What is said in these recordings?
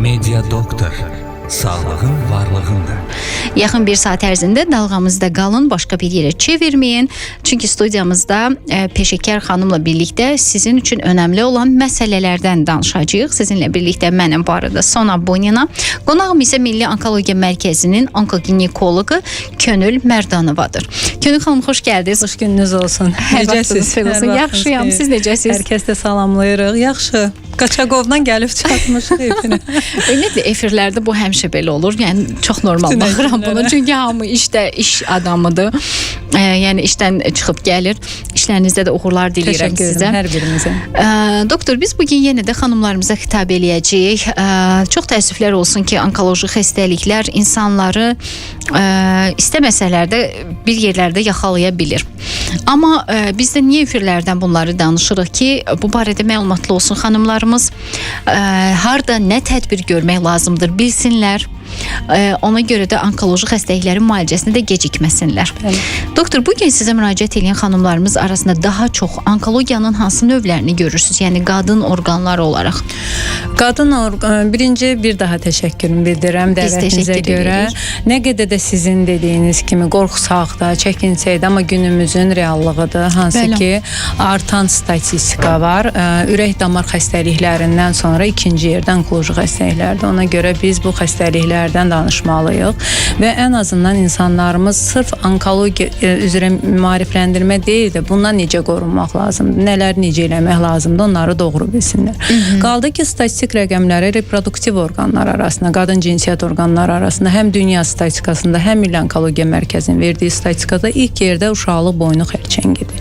Media Doktor. Sağlığın varlığındır. Yaxın bir saat ərzində dalğamızda qalın, başqa bir yerə çevirməyin. Çünki studiyamızda Peşəkar xanımla birlikdə sizin üçün önəmli olan məsələlərdən danışacağıq. Sizinlə birlikdə mənim bu arada Sona Bonina. Qonağım isə Milli Onkologiya Mərkəzinin onkoginekoloqu Könül Mərdanovadır. Könül xanım, xoş gəldiniz. Xoş gününüz olsun. Hər vaxtınız xeyir olsun. Yaxşıyam. Siz necəsiz? Hər kəsdə salamlayırıq. Yaxşı. Qaçaqovdan gəlib çatmışıq evinə. Ümumiyyətlə efirlərdə bu həmişə belə olur. Yəni çox normal Bütün baxıram efirlərə. buna. Çünki hamı işdə iş adamıdır. Yəni işdən çıxıb gəlir. İşlərinizdə də uğurlar diləyirəm Təşəkkür sizə. edirəm hər birimizə. Doktor, biz bugün yenə də xanımlarımıza xitab eləyəcəyik. Çox təəssüflər olsun ki, onkoloji xəstəliklər insanları istəməsələr də bir yerlərdə yaxalaya bilir. Amma biz də niyə efirlərdən bunları danışırıq ki, bu barədə məlumatlı olsun xanımlarımız. Harda nə tədbir görmək lazımdır bilsinlər. Ona görə də onkoloji xəstəliklərin müalicəsində də gecikməsinlər. Bəli. Doktor, bugün sizə müraciət edən xanımlarımız arasında daha çox onkologiyanın hansı növlərini görürsüz? Yəni qadın orqanları olaraq. Qadın orqan birinci bir daha təşəkkürümü bildirirəm Biz dəvətinizə təşəkkür görə. edirik. Nə qədər də sizin dediyiniz kimi qorxsaq da, çəkinsək də, amma günümüzün reallığıdır. Hansı Bəli. ki artan statistika var. Ürək damar xəstəliklərindən sonra ikinci yerdə onkoloji xəstəliklərdir. Ona görə biz bu xəstəliklərdən danışmalıyıq və ən azından insanlarımız sırf onkologiya üzrə maarifləndirmə deyil də bundan necə qorunmaq lazımdır, nələr necə eləmək lazımdır, onları doğru bilsinlər. Qaldı ki, statistik rəqəmləri reproduktiv orqanlar arasında, qadın cinsiyyət orqanları arasında həm dünya statistikasında, həm Milli Onkologiya Mərkəzinin verdiyi statistikada ilk yerdə uşaqlıq boynu xərçəngidir.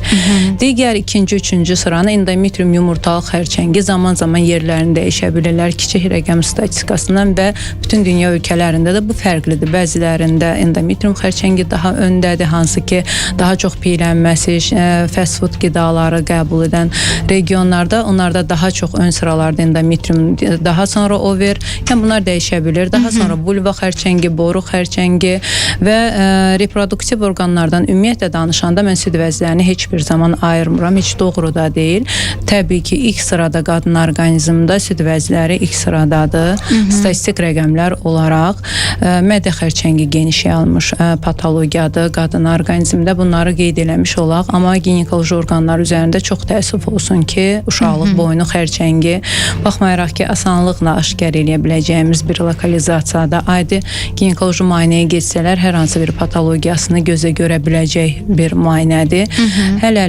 Digər ikinci, üçüncü sıranı endometrium yumurtalıq xərçəngi zaman-zaman yerlərini dəyişə bilirlər kiçik rəqəm statistikasından və bütün dünya ölkələrində də bu fərqlidir. Bəzilərində endometrium xərçəngi daha öndədir, hansı ki daha çox piylənməsi, fast food qidaları qəbul edən regionlarda onlarda daha çox ön sıralarda endometrium, daha sonra over, yəni bunlar dəyişə bilir. Daha sonra vulva xərçəngi, boru xərçəngi və reproduktiv orqanlardan ümumiyyətlə danışanda mən süd vəzlərini heç bir zaman ayırmıram, heç doğru da deyil. Təbii ki, ilk sırada qadın orqanizmində süd vəzləri ilk sıradadır. Statistik rəqəmlər olaraq mədə xərçəngi geniş yayılmış patologiyadır qadın orqanizmində. Bunları qeyd eləmiş olaq, amma ginekoloji orqanlar üzərində çox təəssüf olsun ki, uşaqlıq boynu xərçəngi baxmayaraq ki, asanlıqla aşkar eləyə biləcəyimiz bir lokalizasiyada adi ginekoloji müayinəyə getsələr hər hansı bir patologiyasını gözə görə biləcək bir müayinədir. Hələ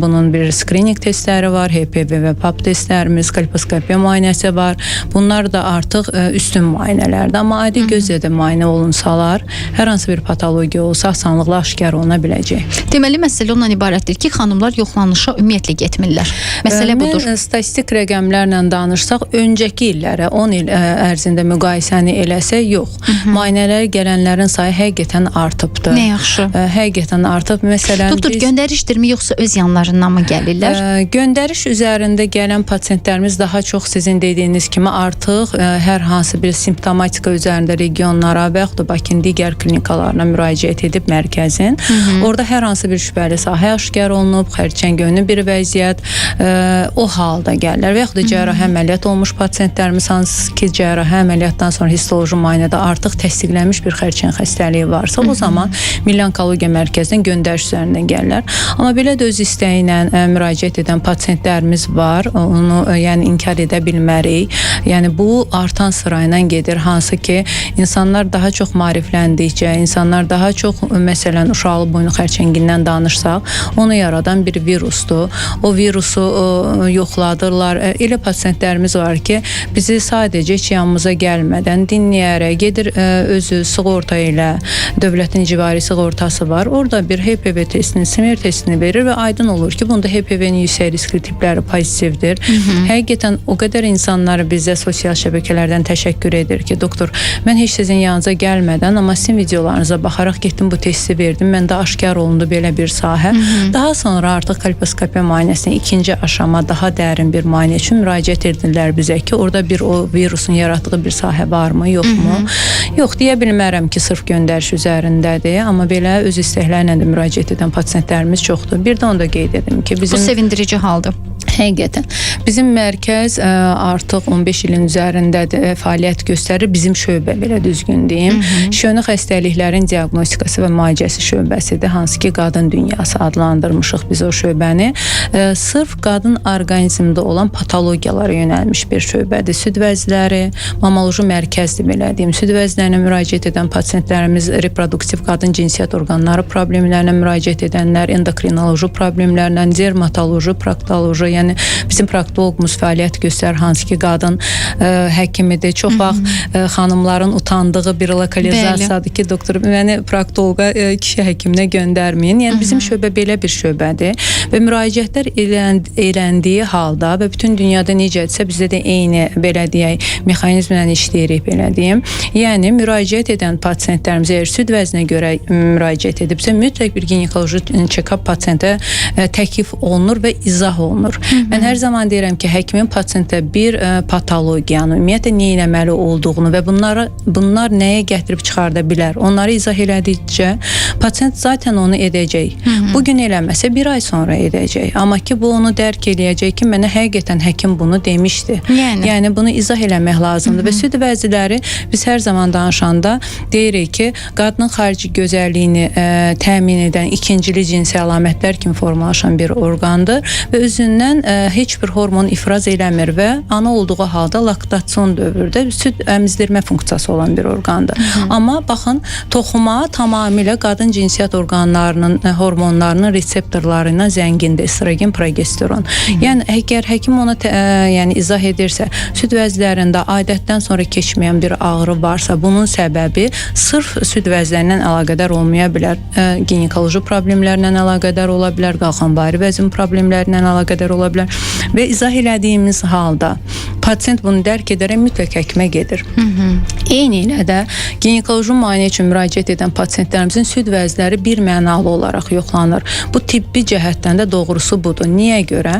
bunun bir skrininq testləri var, HPV və PAP testlərimiz, kolposkopiya müayinəsi var. Bunlar da artıq üstün müayinələrdir. Amma adi gözlə də müayinə olunsalar, hər hansı bir patologiya olsa asanlıqla aşkar oluna biləcək. Deməli məsələ ondan ibarətdir ki, xanımlar yoxlanışa ümumiyyətlə getmirlər. Məsələ budur. Mən statistik rəqəmlərlə danışsaq, öncəki illərə 10 il ərzində müqayisəni eləsək, yox. Müayinələrə gələnlərin sayı həqiqətən artıbdır. Nə yaxşı. Həqiqətən artıb. Məsələn, Doktor, göndərişdirmi yoxsa öz yanlarından mı gəlirlər? Göndəriş üzərində gələn pasientlərimiz daha çox sizin dediyiniz kimi artıq hər hansı bir simptomatika üzərində regionlara və yaxud da Bakının digər klinikalarına müraciət edib mərkəzin. Orada hər hansı bir şübhəli sahə aşkar olunub, xərçəng önü bir vəziyyət, o halda gəlirlər və yaxud da cərrahi əməliyyat olmuş pasientlərimiz, hansı ki cərrahi əməliyyatdan sonra histoloji müayinədə artıq təsdiqlənmiş bir xərçəng xəstəliyi varsa, o zaman Milli Onkologiya Mərkəzindən göndəriş üzərindən gəlirlər. Amma belə də öz istəyi ilə müraciət edən pasientlərimiz var. Onu yəni inkar edə bilmərik. Yəni bu artan sırayla gedir, hansı ki insanlar daha çox maarifləndikcə, insanlar daha çox məsələn uşaqlıq boynu xərçəngindən danışsaq, onu yaradan bir virusdur. O virusu yoxladırlar. Elə pasientlərimiz var ki, bizi sadəcə heç yanımıza gəlmədən dinləyərək gedir özü sığorta ilə dövlətin icbari sığortası var. Orada bir HPV testini, smear testini verir və aydın olur ki, bunda HPV-nin yüksək riskli tipləri pozitivdir. Həqiqətən o qədər insanlar bizə sosial şəbəkələrdən təşəkkür edir ki, doktor, mən heç sizin yanınıza gəlmədən, amma sizin videolarınıza baxaraq getdim bu testi verdim. Məndə aşkar olundu belə bir sahə. Daha sonra artıq kolposkopiya müayinəsinin ikinci aşama, daha dərin bir müayinə üçün müraciət edirlər bizə ki, orada bir o virusun yaratdığı bir sahə varmı, yoxmu? Yox, deyə bilmərəm ki, sırf göndəriş üzərindədir, amma belə öz istəklərlə də müraciət edən pasientlərimiz çoxdur. Bir də onu da qeyd edim ki, Bu bizim sevindirici haldır. Həqiqətən. Bizim mərkəz artıq 15 ilin üzərindədir, fəaliyyət göstərir. Bizim şöbə, belə düzgün deyim. Şönü xəstəliklərin diaqnostikası və müalicəsi şöbəsidir, hansı ki qadın dünyası adlandırmışıq biz o şöbəni. Sırf qadın orqanizmində olan patologiyalara yönəlmiş bir şöbədir. Süd vəzləri, mamoloji mərkəzdir belə deyim. Süd vəzlərinə müraciət edən pasientlərimiz, reproduktiv qadın cinsiyyət orqanları problemlərinə müraciət edənlər, endokrinoloji problemlərlə, dermatoloji, proktoloji, yəni bizim proktoloqumuz fəaliyyət göstərir, hansı ki qadın həkimidir. Çox vaxt xanımların utandığı bir lokalizasiyadır ki, doktor məni proktoloqa, kişi həkiminə göndərməyin. Yəni bizim şöbə belə bir şöbədir və müraciətlər eləndiyi halda və bütün dünyada necədirsə bizdə də eyni belə deyək mexanizmlə işləyirik belə deyim. Yəni müraciət edən pasientlərimiz əgər süd vəzinə görə müraciət edibsə, mütləq bir ginekoloji check-up pasientə təklif olunur və izah olunur. Mən hər zaman deyirəm ki, həkimin pasientə bir patologiyanı, ümumiyyətlə nə etməli olduğunu və bunlar nəyə gətirib çıxarda bilər, onları izah elədikcə pasient zaten onu edəcək. Bugün eləməsə bir ay sonra edəcək. Amma ki bu onu dərk eləyəcək ki, mənə həqiqətən həkim bunu demişdi. Yəni bunu izah eləmək lazımdır. Və süd vəziləri biz hər zaman danışanda deyirik ki, qadının xarici gözəlliyini təmin edən ikincili cinsi əlamətlər kimi formalaşan bir orqandır və özündən heç bir hormon ifraz eləmir və ana olduğu halda laktasion dövrdə süd əmizdirmə funksiyası olan bir orqandır. Amma baxın, toxuma tamamilə qadın cinsiyyət orqanlarının hormonlarının reseptorları ilə zəngindir, estrogen, progesteron. Yəni əgər həkim ona yəni izah edirsə, süd vəzlərində adətdən sonra keçməyən bir ağrı varsa, bunun səbəbi sırf süd vəzlərindən əlaqədar olmaya bilər, ginekoloji problemlərlə əlaqədar ola bilər, qalxanvari vəzin problemlərlə əlaqədar ola bilər və izah elədiyimiz halda pasient bunu dərk edərək mütləq həkimə gedir. Eyni ilə də ginekoloji müayinə üçün müraciət edən pasientlərimizin süd vəzləri bir mənalı olaraq yoxlanır. Bu tibbi cəhətdən də doğrusu budur. Niyə görə?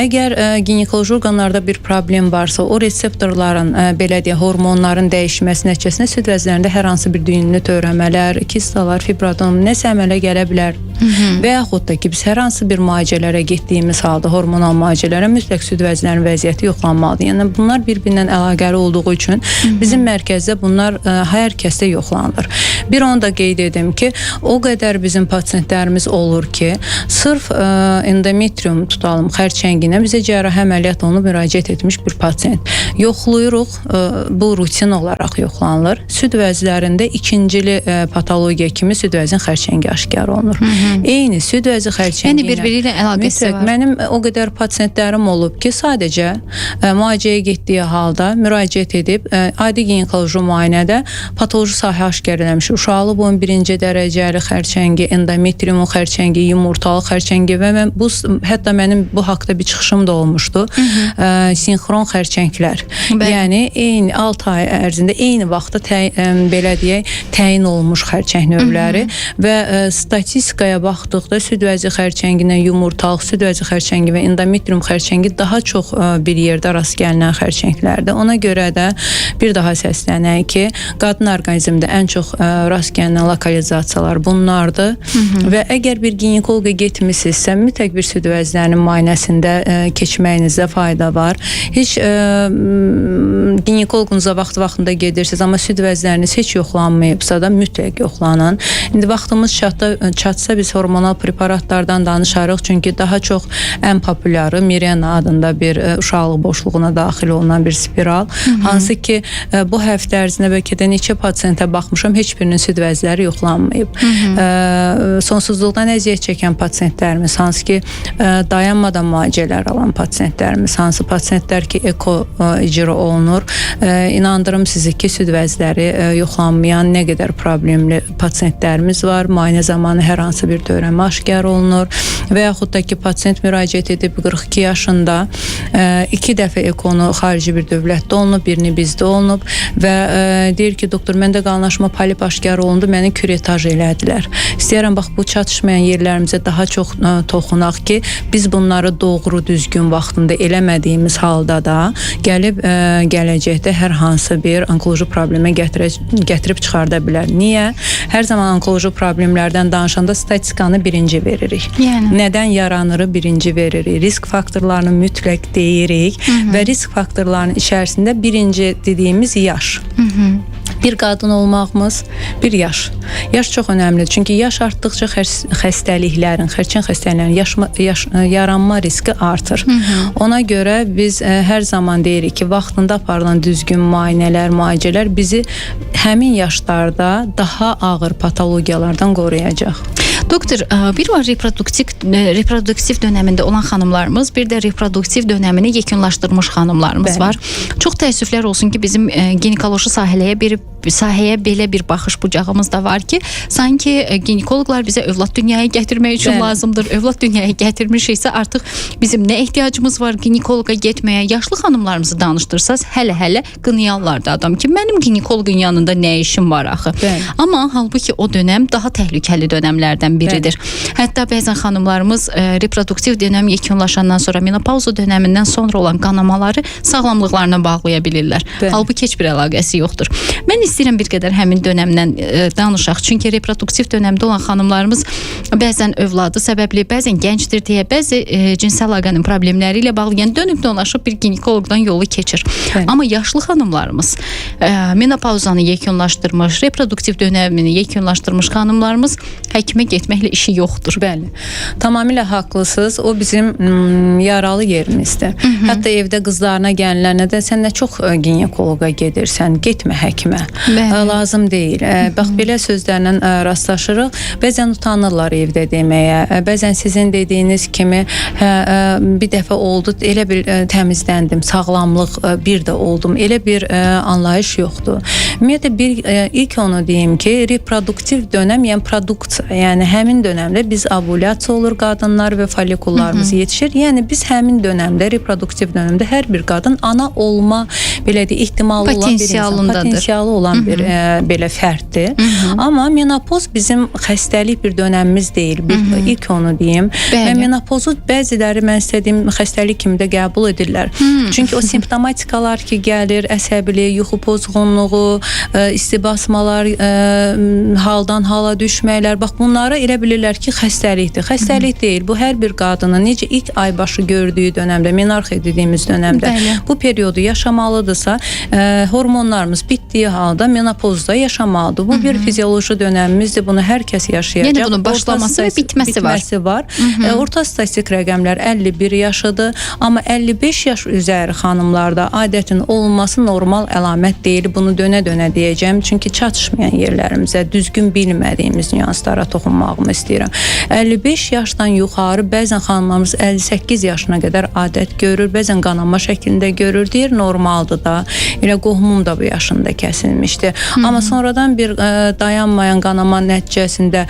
Əgər ginekoloji orqanlarda bir problem varsa, o reseptorların, belə deyək, hormonların dəyişməsi nəticəsində süd vəzlərində hər hansı bir düyünlü törəmələr, kistalar, fibroadenom nəsə əmələ gələ bilər. Və yaxud da ki, biz hər hansı bir müalicələrə getdiyimiz halda, hormonal müalicələrə mütləq süd vəzlərinin vəziyyəti yoxlanmalıdır. Yəni bunlar bir-birindən əlaqəli olduğu üçün bizim mərkəzdə bunlar hər kəsdə yoxlanılır. Bir onu da qeyd edim ki, o qədər bizim pasientlərimiz olur ki, sırf endometrium tutalım xərçənginə bizə cərrahi əməliyyat olunub müraciət etmiş bir pasient. Yoxlayırıq, bu rutin olaraq yoxlanılır. Süd vəzlərində ikincili patologiya kimi süd vəzinin xərçəngi aşkar olunur. Eyni süd vəzi xərçəngi Yəni bir-biri ilə əlaqəsi var. Mənim o qədər pasientlərim olub ki, sadəcə müalicəyə getdiyi halda müraciət edib adi ginekoloji müayinədə patoloji sahə aşkar eləmiş. Uşaqlı boyun birinci dərəcəli xərçəngi, endometriumun xərçəngi, yumurtalı xərçəngi və mən bu hətta mənim bu haqda bir çıxışım da olmuşdu. Sinxron xərçənglər. Bəli. Yəni eyni 6 ay ərzində eyni vaxtda belə deyək, təyin olunmuş xərçəng növləri və statistikaya baxdıqda süd vəzi xərçənginə yumurtalıq, süd vəzi xərçəngi və endometrium xərçəngi daha çox bir yerdə rast gəlinən xərçənglərdir. Ona görə də bir daha səslənək ki, qadın orqanizmində ən çox rast gəlinən lokalizasiyalar bunlardır. Və əgər bir ginekoloqa getmisinizsə, mütləq bir süd vəzlərinin müayinəsində keçməyinizdə fayda var. Heç ginekoloqunuza vaxtı-vaxtında gedirsiniz, amma süd vəzləriniz heç yoxlanmayıbsa da mütləq yoxlanın. İndi vaxtımız çatsa biz hormonal preparatlardan danışarıq, çünki daha çox ən populyarı Mirena adında bir uşaqlıq boşluğuna daxil olunan bir spiral. Hansı ki bu həftə ərzində bəlkə də neçə pasientə baxmışam, heç birinin süd vəzləri yoxlanmayıb. Sonsuzluqdan əziyyət çəkən pasientlərimiz, hansı ki dayanmadan müalicələr alan pasientlərimiz, hansı pasientlər ki eko icra olunur. İnandırım sizi ki, süd vəzləri yoxlanmayan nə qədər problemli pasientlərimiz var. Müayinə zamanı hər hansı bir törəmə aşkar olunur və yaxud da ki, pasient müraciət edib 42 yaşında 2 dəfə ekonu xarici bir dövlətdə olunub, birini bizdə olunub və deyir ki, doktor, məndə qalınlaşma polip aşkar aşkar olundu, məni küretaj elədilər. İstəyirəm bax bu çatışmayan yerlərimizə daha çox toxunaq ki, biz bunları doğru düzgün vaxtında eləmədiyimiz halda da gəlib gələcəkdə hər hansı bir onkoloji problemə gətirib çıxarda bilər. Niyə? Hər zaman onkoloji problemlərdən danışanda statistikanı birinci veririk. Yəni. Nədən yaranırı birinci veririk. Risk faktorlarını mütləq deyirik və risk faktorlarının içərisində birinci dediyimiz yaş. Bir qadın olmağımız, bir yaş. Yaş çox önəmlidir. Çünki yaş artdıqca xəstəliklərin, xərçəng xəstəliklərin yaranma riski artır. Ona görə biz hər zaman deyirik ki, vaxtında aparılan düzgün müayinələr, müalicələr bizi həmin yaşlarda daha ağır patologiyalardan qoruyacaq. Doktor, bir var reproduktiv dönəmində olan xanımlarımız, bir də reproduktiv dönəmini yekunlaşdırmış xanımlarımız Bəli. var. Çox təəssüflər olsun ki, bizim ginekoloji sahəyə belə bir baxış bucağımız da var ki, sanki ginekoloqlar bizə övlad dünyaya gətirmək üçün Bəli. lazımdır. Övlad dünyaya gətirmişiksə artıq bizim nə ehtiyacımız var ginekoloqa getməyə? Yaşlı xanımlarımızı danışdırsaz hələ-hələ qınayarlar da adam ki, mənim ginekoloqun yanında nə işim var axı? Bəli. Amma halbuki o dönəm daha təhlükəli dönəmlərdən biridir. Bəli. Hətta bəzən xanımlarımız reproduktiv dönəm yekunlaşandan sonra, menopauza dönəmindən sonra olan qanamaları sağlamlıqlarına bağlaya bilirlər. Bəli. Halbuki heç bir əlaqəsi yoxdur. Mən istəyirəm bir qədər həmin dönəmdən danışaq. Çünki reproduktiv dönəmdə olan xanımlarımız bəzən övladı səbəbli, bəzən gəncdir deyə, bəzi cinsi əlaqənin problemləri ilə bağlı, yəni dönüb dolaşıb bir ginekoloqdan yolu keçir. Bəli. Amma yaşlı xanımlarımız menopauzanı yekunlaşdırmış, reproduktiv dönəmini yekunlaşdırmış xanımlarımız həkimə getməklə işi yoxdur. Bəli. Tamamilə haqlısınız. O bizim yaralı yerimizdir. Hətta evdə qızlarına, gəlinlərinə də sən nə çox ginekoloqa gedirsən, getmə həkimə. Bəli. Lazım deyil. Bax belə sözlərlə rastlaşırıq. Bəzən utanırlar evdə deməyə. Bəzən sizin dediyiniz kimi bir dəfə oldu, elə bir təmizləndim, sağlamlıq bir də oldum. Elə bir anlayış yoxdur. Ümumiyyətlə bir ilk onu deyim ki, reproduktiv dönəm, yəni produksiya, yəni həmin dönəmdə biz ovulyasiya olur qadınlar və follikullarımız yetişir. Yəni biz həmin dönəmdə, reproduktiv dönəmdə hər bir qadın ana olma belə deyək, ehtimalı olan bir insan, potensialı olan bir belə fərddir. Amma menopoz bizim xəstəlik bir dönəmimiz deyil. İlk onu deyim. Bəli. Və menopozu bəziləri mən istədiyim xəstəlik kimi də qəbul edirlər. Çünki o simptomatikalar ki gəlir, əsəbilik, yuxu pozğunluğu, isti basmalar, haldan hala düşməklər, bax bunları elə bilirlər ki, xəstəlikdir. Xəstəlik deyil. Bu hər bir qadının necə ilk aybaşı gördüyü dönəmdə, menarxe dediyimiz dönəmdə Bəli. bu periodu yaşamalıdırsa, hormonlarımız bitdiyi halda menopozda yaşamalıdır. Bu bir fizioloji dönəmimizdir. Bunu hər kəs yaşayacaq. Yəni bunun başlaması və bitməsi var. Var. Orta statistik rəqəmlər 51 yaşıdır, amma 55 yaş üzəri xanımlarda adətin olması normal əlamət deyil. Bunu dönə-dönə deyəcəm, çünki çatışmayan yerlərimizə, düzgün bilmədiyimiz nüanslara toxunmağımı istəyirəm. 55 yaşdan yuxarı bəzən xanımlarımız 58 yaşına qədər adət görür, bəzən qanama şəklində görür, deyir normaldır da. Elə qohumum da bu yaşında kəsilmişdi. Amma sonradan bir dayanmayan qanama nəticəsində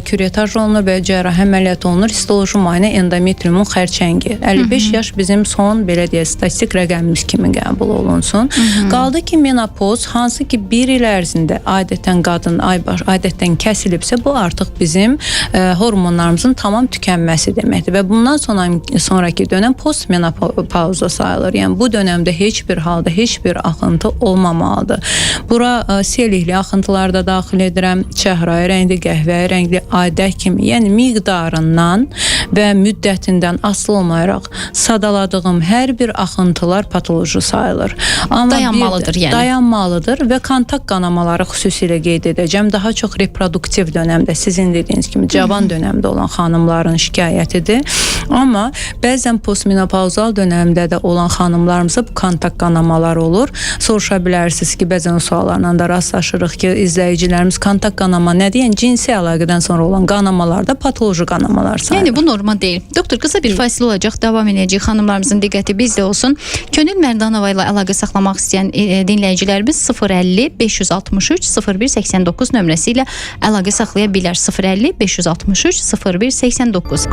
küretaj olunur və cərrahi əməliyyat olunur. Histoloji müayinə endometriumun xərçəngi. 55 yaş bizim son belə deyək statistik rəqəmimiz kimi qəbul olunsun. Qaldı ki menopoz hansı ki bir il ərzində adətən qadın adətdən kəsilibsə, bu artıq bizim hormonlarımızın tamam tükənməsi deməkdir və bundan sonraki dönəm postmenopauza sayılır. Yəni bu dönəmdə heç bir halda heç bir axıntı olmamalıdır. Bura selikli axıntılar da daxil edirəm, çəhrayı rəngli, qəhvəyi rəngli adət kimi, yəni miqdarından və müddətindən asılı olmayaraq sadaladığım hər bir axıntılar patoloji sayılır. Amma dayanmalıdır yəni. Dayanmalıdır və kontakt qanamaları xüsusilə qeyd edəcəm. Daha çox reproduktiv dönəmdə, sizin dediyiniz kimi cavan dönəmdə olan xanımların şikayətidir. Amma bəzən postmenopauzal dönəmdə də olan xanımlarımızda bu kontakt qanamalar olur. Soruşa bilərsiniz ki, bəzən o suallarla da rastlaşırıq ki, izləyicilərimiz kontakt qanama nədir? Yəni cinsi əlaqədən sonra olan qanamalarda patoloji qanamalar sayılır. Yəni bu norma deyil. Doktor, qısa bir fasilə olacaq. Davam edəcəyik. Xanımlarımızın diqqəti bizdə olsun. Könül Mərdanova ilə əlaqə saxlamaq istəyən dinləyicilərimiz 050 563 01 89 nömrəsi ilə əlaqə saxlaya bilər. 050 563 01 89.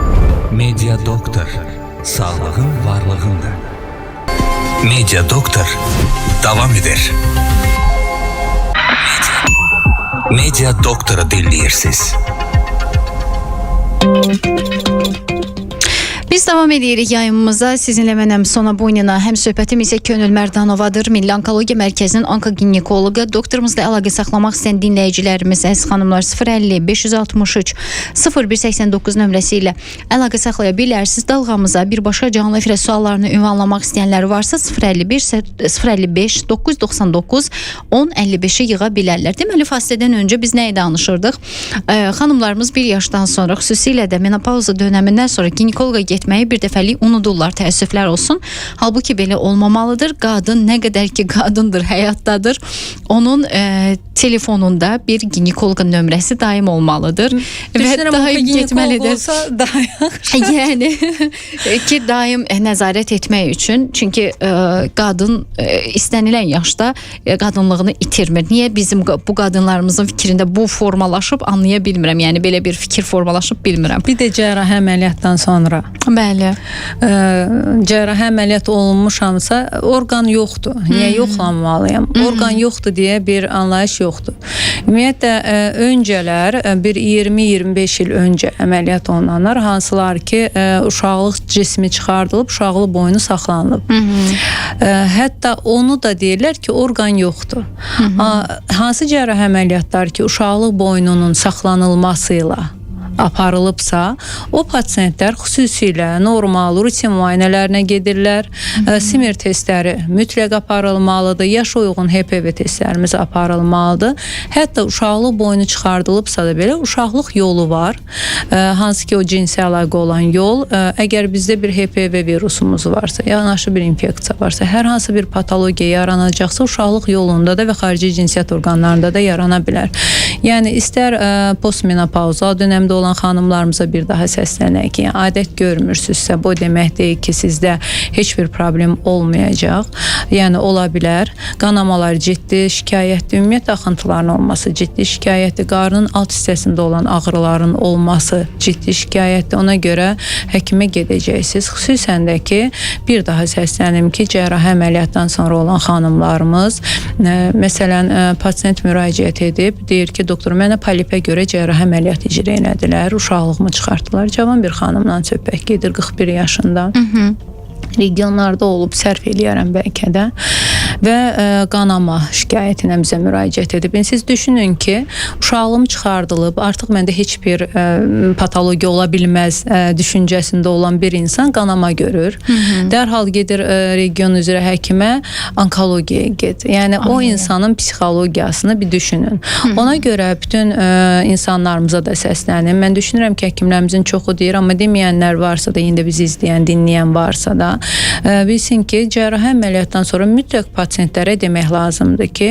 Media Doktor. Sağlığın varlığındır. Media Doktor davam edir. Media Doktoru dinləyirsiniz. Biz davam edirik yayımımıza. Sizinlə mənəm Sona Bunina. Həm söhbətim isə Könül Mərdanovadır. Milli Onkologiya Mərkəzinin onkoginekoloqu. Doktorumuzla əlaqə saxlamaq istəyən dinləyicilərimiz, əziz xanımlar, 050 563 0189 nömrəsi ilə əlaqə saxlaya bilərsiniz. Dalğamıza birbaşa canlı efirə suallarını ünvanlamaq istəyənlər varsa 051 055 999 1055-i yığa bilərlər. Deməli, fasilədən öncə biz nəyi danışırdıq? Xanımlarımız bir yaşdan sonra, xüsusilə də menopauza dönəmindən sonra ginekoloqa getməyi bir dəfəlik unudurlar, təəssüflər olsun. Halbuki belə olmamalıdır. Qadın nə qədər ki qadındır, həyatdadır, onun telefonunda bir ginekoloqun nömrəsi daim olmalıdır və Düşünürəm, daim onkoginekoloq getməlidir. olsa daha yaxşı. Yəni ki daim nəzarət etmək üçün, çünki qadın istənilən yaşda qadınlığını itirmir. Niyə bizim bu qadınlarımızın fikrində bu formalaşıb anlaya bilmirəm. Yəni belə bir fikir formalaşıb bilmirəm. Bir də cərrahi əməliyyatdan sonra. Bəli. Cərrahi əməliyyat olunmuşamsa, orqan yoxdur. Niyə yoxlanmalıyam? Orqan yoxdur deyə bir anlayış yoxdur. Ümumiyyətlə öncələr bir 20-25 il öncə əməliyyat olunanlar, hansılar ki uşaqlıq cismi çıxardılıb, uşaqlıq boynu saxlanılıb. Hətta onu da deyirlər ki, orqan yoxdur. Hansı cərrahi əməliyyatlar ki, uşaqlıq boynunun saxlanılması ilə aparılıbsa, o pasientlər xüsusilə normal rutin müayinələrinə gedirlər. Simir testləri mütləq aparılmalıdır. Yaşa uyğun HPV testlərimiz aparılmalıdır. Hətta uşaqlıq boynu çıxardılıbsa da belə uşaqlıq yolu var. Hansı ki o cinsi əlaqə olan yol. Əgər bizdə bir HPV virusumuz varsa, yanaşı bir infeksiya varsa, hər hansı bir patologiya yaranacaqsa, uşaqlıq yolunda da və xarici cinsiyyət orqanlarında da yarana bilər. Yəni istər postmenopauzal dönəmdə olan xanımlarımıza bir daha səslənək ki, yəni, adət görmürsünüzsə, bu demək deyil ki, sizdə heç bir problem olmayacaq. Yəni ola bilər. Qanamalar ciddi şikayətdir, ümumiyyətlə axıntıların olması ciddi şikayətdir, qarnın alt hissəsində olan ağrıların olması ciddi şikayətdir. Ona görə həkimə gedəcəksiniz. Xüsusən də ki, bir daha səslənim ki, cərrahi əməliyyatdan sonra olan xanımlarımız, məsələn, pasient müraciət edib, deyir ki, doktor, mənə polipə görə cərrahi əməliyyat icra elədilər, uşaqlığımı çıxartdılar. Cavan bir xanımla söhbət gedir, 41 yaşında. Regionlarda olub, sərf eləyərəm bəlkə də və qanama şikayəti ilə bizə müraciət edib. İndi siz düşünün ki, uşaqlığım çıxardılıb, artıq məndə heç bir patologiya ola bilməz düşüncəsində olan bir insan qanama görür. Dərhal gedir region üzrə həkimə, onkologiyaya gedir. Yəni o insanın psixologiyasını bir düşünün. Ona görə bütün insanlarımıza da səslənim. Mən düşünürəm ki, həkimlərimizin çoxu deyir, amma deməyənlər varsa da, indi bizi izləyən, dinləyən varsa da bilsin ki, cərrahi əməliyyatdan sonra mütləq pasientlərə demək lazımdır ki,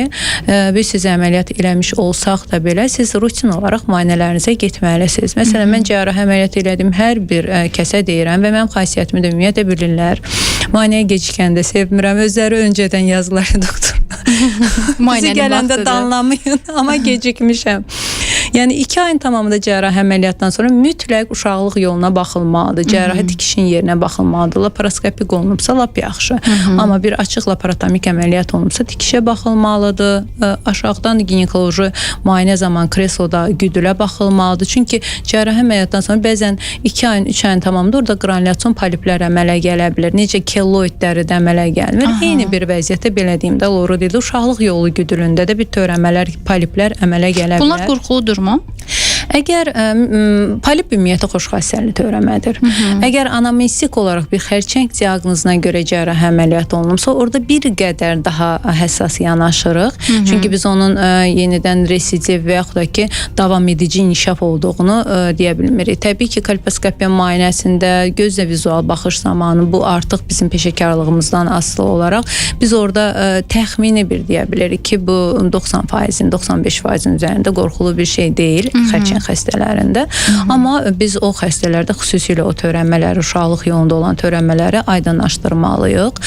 biz sizə əməliyyat eləmiş olsaq da belə, siz rutin olaraq müayinələrinizə getməlisiniz. Məsələn, mən cərrahi əməliyyat elədim, hər bir kəsə deyirəm və mənim xasiyyətimi də ümumiyyətlə bilirlər. Müayinəyə gecikəndə sevmirəm. Özləri öncədən yazırlar doktor. Bizi gələndə danlamayın, amma gecikmişəm. Yəni 2 ayın tamamında cərrahi əməliyyatdan sonra mütləq uşaqlıq yoluna baxılmalıdır. Cərrahi tikişin yerinə baxılmalıdır. Laparoskopik olunubsa lap yaxşı. Amma bir açıq laparotomik əməliyyat olunubsa tikişə baxılmalıdır. Aşağıdan ginekoloji müayinə zamanı kresloda güdülə baxılmalıdır. Çünki cərrahi əməliyyatdan sonra bəzən 2 ayın, 3 ayın tamamında orada granulyasiyon poliplər əmələ gələ bilər. Necə keloid dəridə əmələ gəlmir. Eyni bir vəziyyətdə belə deyim də, loru dedi, uşaqlıq yolu güdülündə də bir törəmələr, poliplər əmələ gələ bilər. Bunlar qorxuludurmu? Əgər polip ümumiyyətlə xoşxassəli törəmədir. Əgər anamnestik olaraq bir xərçəng diaqnozuna görə cərrahi əməliyyat olunubsa, orada bir qədər daha həssas yanaşırıq. Çünki biz onun yenidən residiv və yaxud da ki, davam edici inkişaf olduğunu deyə bilmirik. Təbii ki, kolposkopiya müayinəsində gözlə vizual baxış zamanı bu artıq bizim peşəkarlığımızdan asılı olaraq biz orada təxmini bir deyə bilərik ki, bu 90%-in, 95%-in üzərində qorxulu bir şey deyil xərçəng xərçəng xəstələrində. Amma biz o xəstələrdə xüsusilə o törənmələri, uşaqlıq yolunda olan törənmələri aydınlaşdırmalıyıq.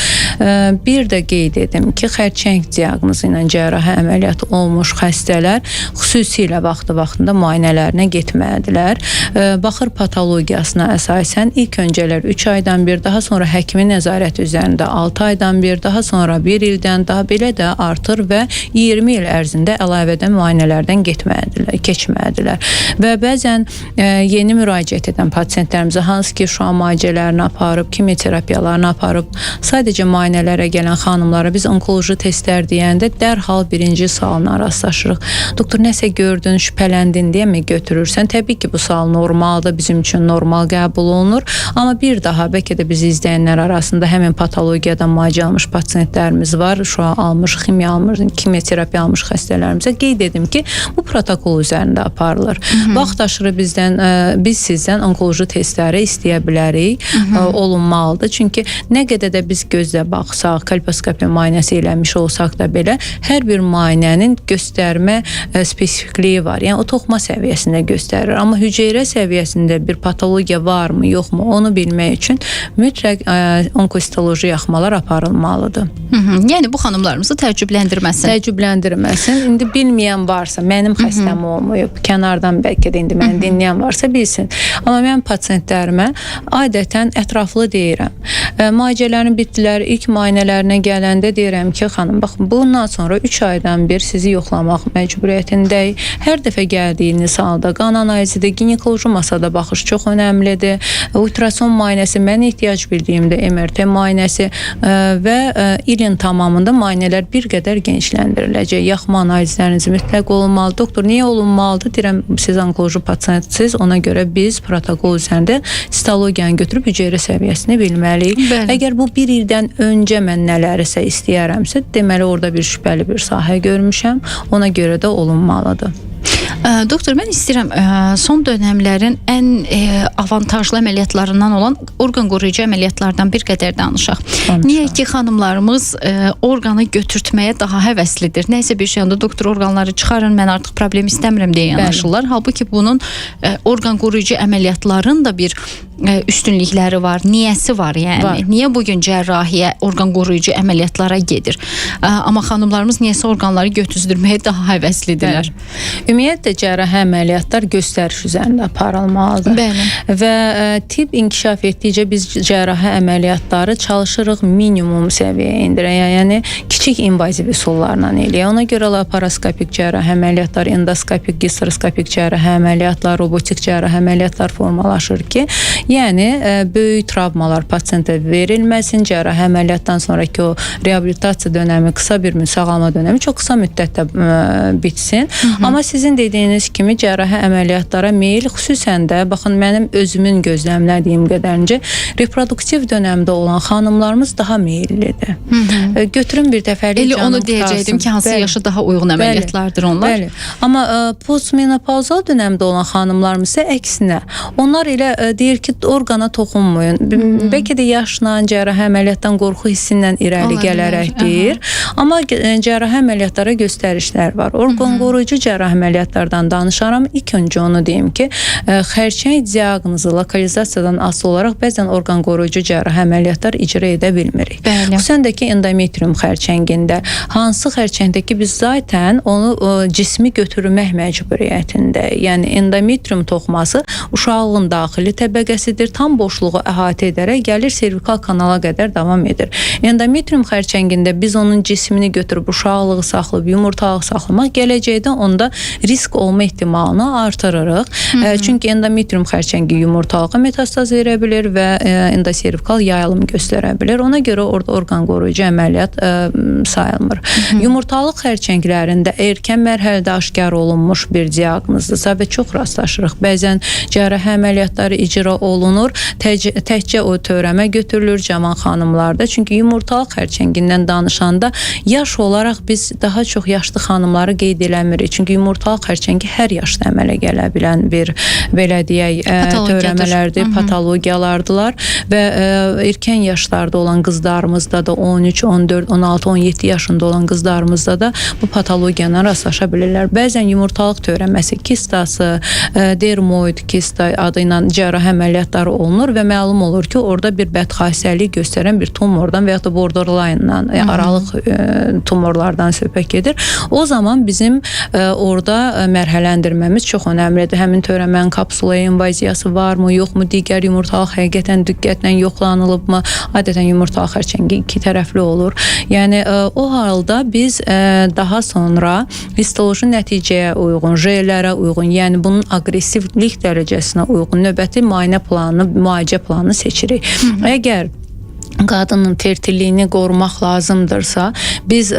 Bir də qeyd edim ki, xərçəng diaqnozu ilə cərrahi əməliyyatı olmuş xəstələr xüsusilə vaxtı-vaxtında müayinələrinə getməlidirlər. Baxır patologiyasına əsasən ilk öncələr 3 aydan bir, daha sonra həkimin nəzarəti üzərində 6 aydan bir, daha sonra 1 ildən, daha belə də artır və 20 il ərzində əlavədən müayinələrdən getməlidirlər, keçməlidirlər. Və bəzən yeni müraciət edən pasientlərimizə, hansı ki şüa müalicələrini aparıb, kimyoterapiyalarını aparıb, sadəcə müayinələrə gələn xanımlara biz onkoloji testlər deyəndə dərhal birinci sualına rastlaşırıq. Doktor, nəsə gördün, şübhələndin deyə mi götürürsən? Təbii ki, bu sual normaldır, bizim üçün normal qəbul olunur. Amma bir daha bəlkə də bizi izləyənlər arasında həmin patologiyadan müalicə almış pasientlərimiz var, şüa almış, ximiya almış, kimyoterapiya almış xəstələrimizə qeyd edim ki, bu protokol üzərində aparılır. Vaxt aşırı bizdən biz sizdən onkoloji testləri istəyə bilərik, olunmalıdır. Çünki nə qədər də biz gözlə baxsaq, kolposkopiya müayinəsi eləmiş olsaq da belə, hər bir müayinənin göstərmə spesifikliyi var. Yəni o toxuma səviyyəsində göstərir. Amma hüceyrə səviyyəsində bir patologiya varmı, yoxmu, onu bilmək üçün mütləq onkositoloji yaxmalar aparılmalıdır. Yəni bu xanımlarımızı təəccübləndirməsin. Təəccübləndirməsin. İndi bilməyən varsa, mənim xəstəm olmayıb, kənardan bəlkə də indi məni dinləyən varsa bilsin. Amma mən pasientlərimə adətən ətraflı deyirəm. Müalicələrin bitdilər, ilk müayinələrinə gələndə deyirəm ki, xanım, bax bundan sonra 3 aydan bir sizi yoxlamaq məcburiyyətindəyik. Hər dəfə gəldiyiniz halda qan analizidir, ginekoloji masada baxış çox önəmlidir. Ultrason müayinəsi, mən ehtiyac bildiyimdə MRT müayinəsi və ilin tamamında müayinələr bir qədər genişləndiriləcək. Yaxma analizləriniz mütləq olunmalı. Doktor, niyə olunmalıdır? Deyirəm, siz onkoloji pasientsiz, ona görə biz protokol üzərində sitologiyanı götürüb hüceyrə səviyyəsini bilməliyik. Bəli. Əgər bu bir ildən öncə mən nələrisə istəyərəmsə, deməli orada bir şübhəli bir sahə görmüşəm, ona görə də olunmalıdır. Doktor, mən istəyirəm son dönəmlərin ən avantajlı əməliyyatlarından olan orqan qoruyucu əməliyyatlardan bir qədər danışaq. Niyə ki xanımlarımız orqanı götürtməyə daha həvəslidir. Nəsə bir şey onda doktor orqanları çıxarın, mən artıq problem istəmirəm deyə yanaşırlar. Halbuki bunun orqan qoruyucu əməliyyatların da bir üstünlükləri var, niyəsi var yəni. Var. Niyə bugün cərrahiyə, orqan qoruyucu əməliyyatlara gedir? Amma xanımlarımız niyəsə orqanları götürdürməyə daha həvəslidirlər. Bəli. Ümumiyyətlə cərrahi əməliyyatlar göstəriş üzərində aparılmalıdır. Bəli. Və tibb inkişaf etdikcə biz cərrahi əməliyyatları çalışırıq minimum səviyyəyə endirək. Yəni kiçik invaziv üsullarla eləyək. Ona görə laparoskopik cərrahi əməliyyatlar, endoskopik, gisteroskopik cərrahi əməliyyatlar, robotik cərrahi əməliyyatlar formalaşır ki, yəni böyük travmalar pasientə verilməsin. Cərrahi əməliyyatdan sonrakı o reabilitasiya dönəmi, qısa bir sağalma dönəmi çox qısa müddətdə bitsin. Amma sizin dediyiniz kimi cərrahi əməliyyatlara meyil, xüsusən də baxın mənim özümün gözləmlədiyim qədərincə reproduktiv dönəmdə olan xanımlarımız daha meyillidir. Götürün bir dəfəlik Elə onu deyəcəkdim ki, hansı Bəli. yaşa daha uyğun əməliyyatlardır onlar. Bəli. Amma postmenopauzal dönəmdə olan xanımlarımız isə əksinə. Onlar elə deyir ki, orqana toxunmayın. Bəlkə də yaşla, cərrahi əməliyyatdan qorxu hissi ilə irəli Ola gələrək bilər. deyir. Amma cərrahi əməliyyatlara göstərişlər var. Orqan qoruyucu cərrahi əməliyyatlardan danışaram. İlk öncə onu deyim ki, xərçəng diaqnozu lokalizasiyadan asılı olaraq bəzən orqan qoruyucu cərrahi əməliyyatlar icra edə bilmirik. Bəli. Xüsusən də ki, endometrium xərçəngində, hansı xərçəngdə ki, biz zaten onu cismi götürmək məcburiyyətindəyik. Yəni endometrium toxuması uşaqlığın daxili təbəqəsidir. Tam boşluğu əhatə edərək gəlir servikal kanala qədər davam edir. Endometrium xərçəngində biz onun cismini götürüb uşaqlığı saxlayıb, yumurtalığı saxlamaq gələcəkdə onda risk olma ehtimalını artırırıq. Çünki endometrium xərçəngi yumurtalığa metastaz verə bilər və endoservikal yayılım göstərə bilər. Ona görə orada orqan qoruyucu əməliyyat sayılmır. Yumurtalıq xərçənglərində erkən mərhələdə aşkar olunmuş bir diaqnozdursa və çox rastlaşırıq. Bəzən cərrahi əməliyyatları icra olunur. olunur. Təkcə o törəmə götürülür cavan xanımlarda. Çünki yumurtalıq xərçəngindən danışanda yaş olaraq biz daha çox yaşlı xanımları qeyd eləmirik. Çünki yumurtalıq xərçəngi hər yaşda əmələ gələ bilən bir belə deyək törəmələrdir, patologiyalardılar və erkən yaşlarda olan qızlarımızda da 13, 14, 16, 17 yaşında olan qızlarımızda da bu patologiyanla rastlaşa bilirlər. Bəzən yumurtalıq törəməsi, kistası, dermoid kista adı ilə cərrahi əməliyyatları olunur və məlum olur ki, orada bir bədxassəlik göstərən bir tumordan və ya da borderline-dan, aralıq tumorlardan söhbət gedir. O zaman bizim orada mərhələndirməmiz çox önəmlidir. Həmin törəmənin kapsulaya invaziyası varmı, yoxmu, digər yumurtalıq həqiqətən diqqətlə yoxlanılıbmı? Adətən yumurtalıq xərçəngi iki tərəfli olur. Yəni o halda biz daha sonra histoloji nəticəyə uyğun, J-lərə uyğun, yəni bunun aqressivlik dərəcəsinə uyğun növbəti müayinə planını, müalicə planını seçirik. Əgər qadının fertilliyini qorumaq lazımdırsa, biz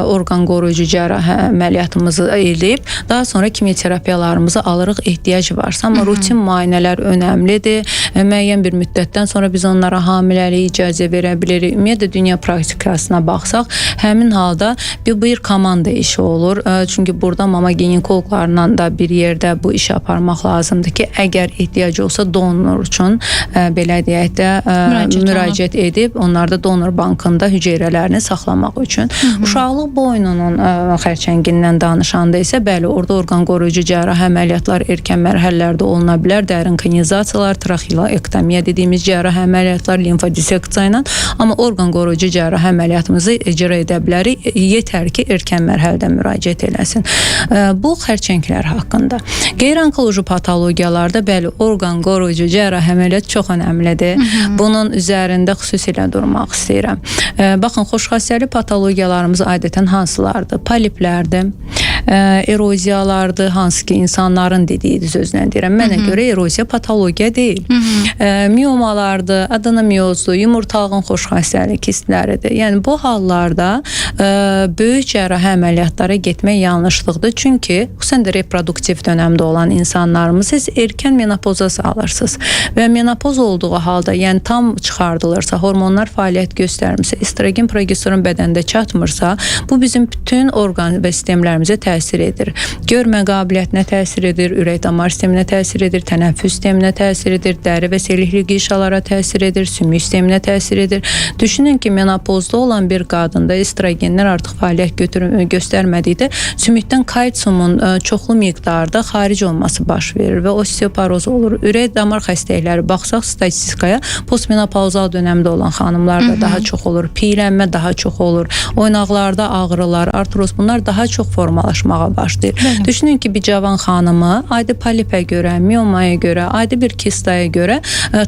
orqan qoruyucu cərrahi əməliyyatımızı edib, daha sonra kimyoterapiyalarımızı alırıq ehtiyac varsa. Amma rutin müayinələr önəmlidir. Müəyyən bir müddətdən sonra biz onlara hamiləlik icazə verə bilirik. Ümumiyyətlə dünya praktikasına baxsaq, həmin halda bir komanda işi olur. Çünki burada mama ginekoloqlarla da bir yerdə bu işi aparmaq lazımdır ki, əgər ehtiyac olsa donor üçün belə deyək də müraciət edib onlar da donor bankında hüceyrələrini saxlamaq üçün. Uşaqlıq boynunun xərçəngindən danışanda isə bəli, orada orqan qoruyucu cərrahi əməliyyatlar erkən mərhələlərdə oluna bilər, dərin konizasiyalar, traxeoektomiya dediyimiz cərrahi əməliyyatlar, limfodiseksiya ilə, amma orqan qoruyucu cərrahi əməliyyatımızı icra edə bilərik, yetər ki, erkən mərhələdə müraciət eləsin. Bu xərçənglər haqqında. Qeyri-onkoloji patologiyalarda bəli, orqan qoruyucu cərrahi əməliyyat çox önəmlidir. Bunun üzərində xüsusilə durmaq istəyirəm. Baxın, xoşxassəli patologiyalarımız adətən hansılardır? Poliplərdir, eroziyalardır, hansı ki insanların dediyi sözlə deyirəm. Mənə görə eroziya patologiya deyil. Miomalardır, adenomiozdur, yumurtalığın xoşxassəli kistləridir. Yəni bu hallarda böyük cərrahi əməliyyatlara getmək yanlışlıqdır. Çünki xüsusən də reproduktiv dönəmdə olan insanlarımız siz erkən menopoza salırsınız və menopoz olduğu halda, yəni tam çıxardılırsa, hormonlar fəaliyyət göstərmirsə, estrogen, progesteron bədəndə çatmırsa, bu bizim bütün orqan və sistemlərimizə təsir edir. Görmə qabiliyyətinə təsir edir, ürək damar sisteminə təsir edir, tənəffüs sisteminə təsir edir, dəri və selikli qişalara təsir edir, sümük sisteminə təsir edir. Düşünün ki, menopozda olan bir qadında estrogenlər artıq fəaliyyət göstərmədikdə sümükdən kalsiumun çoxlu miqdarda xaric olması baş verir və osteoporoz olur. Ürək damar xəstəlikləri baxsaq statistikaya, postmenopauzal dönəmdə olan xanımlarda daha çox olur, piylənmə daha çox olur, oynaqlarda ağrılar, artroz, bunlar daha çox formalaşmağa başlayır. Bəli. Düşünün ki, bir cavan xanımı adi polipə görə, miomaya görə, adi bir kistaya görə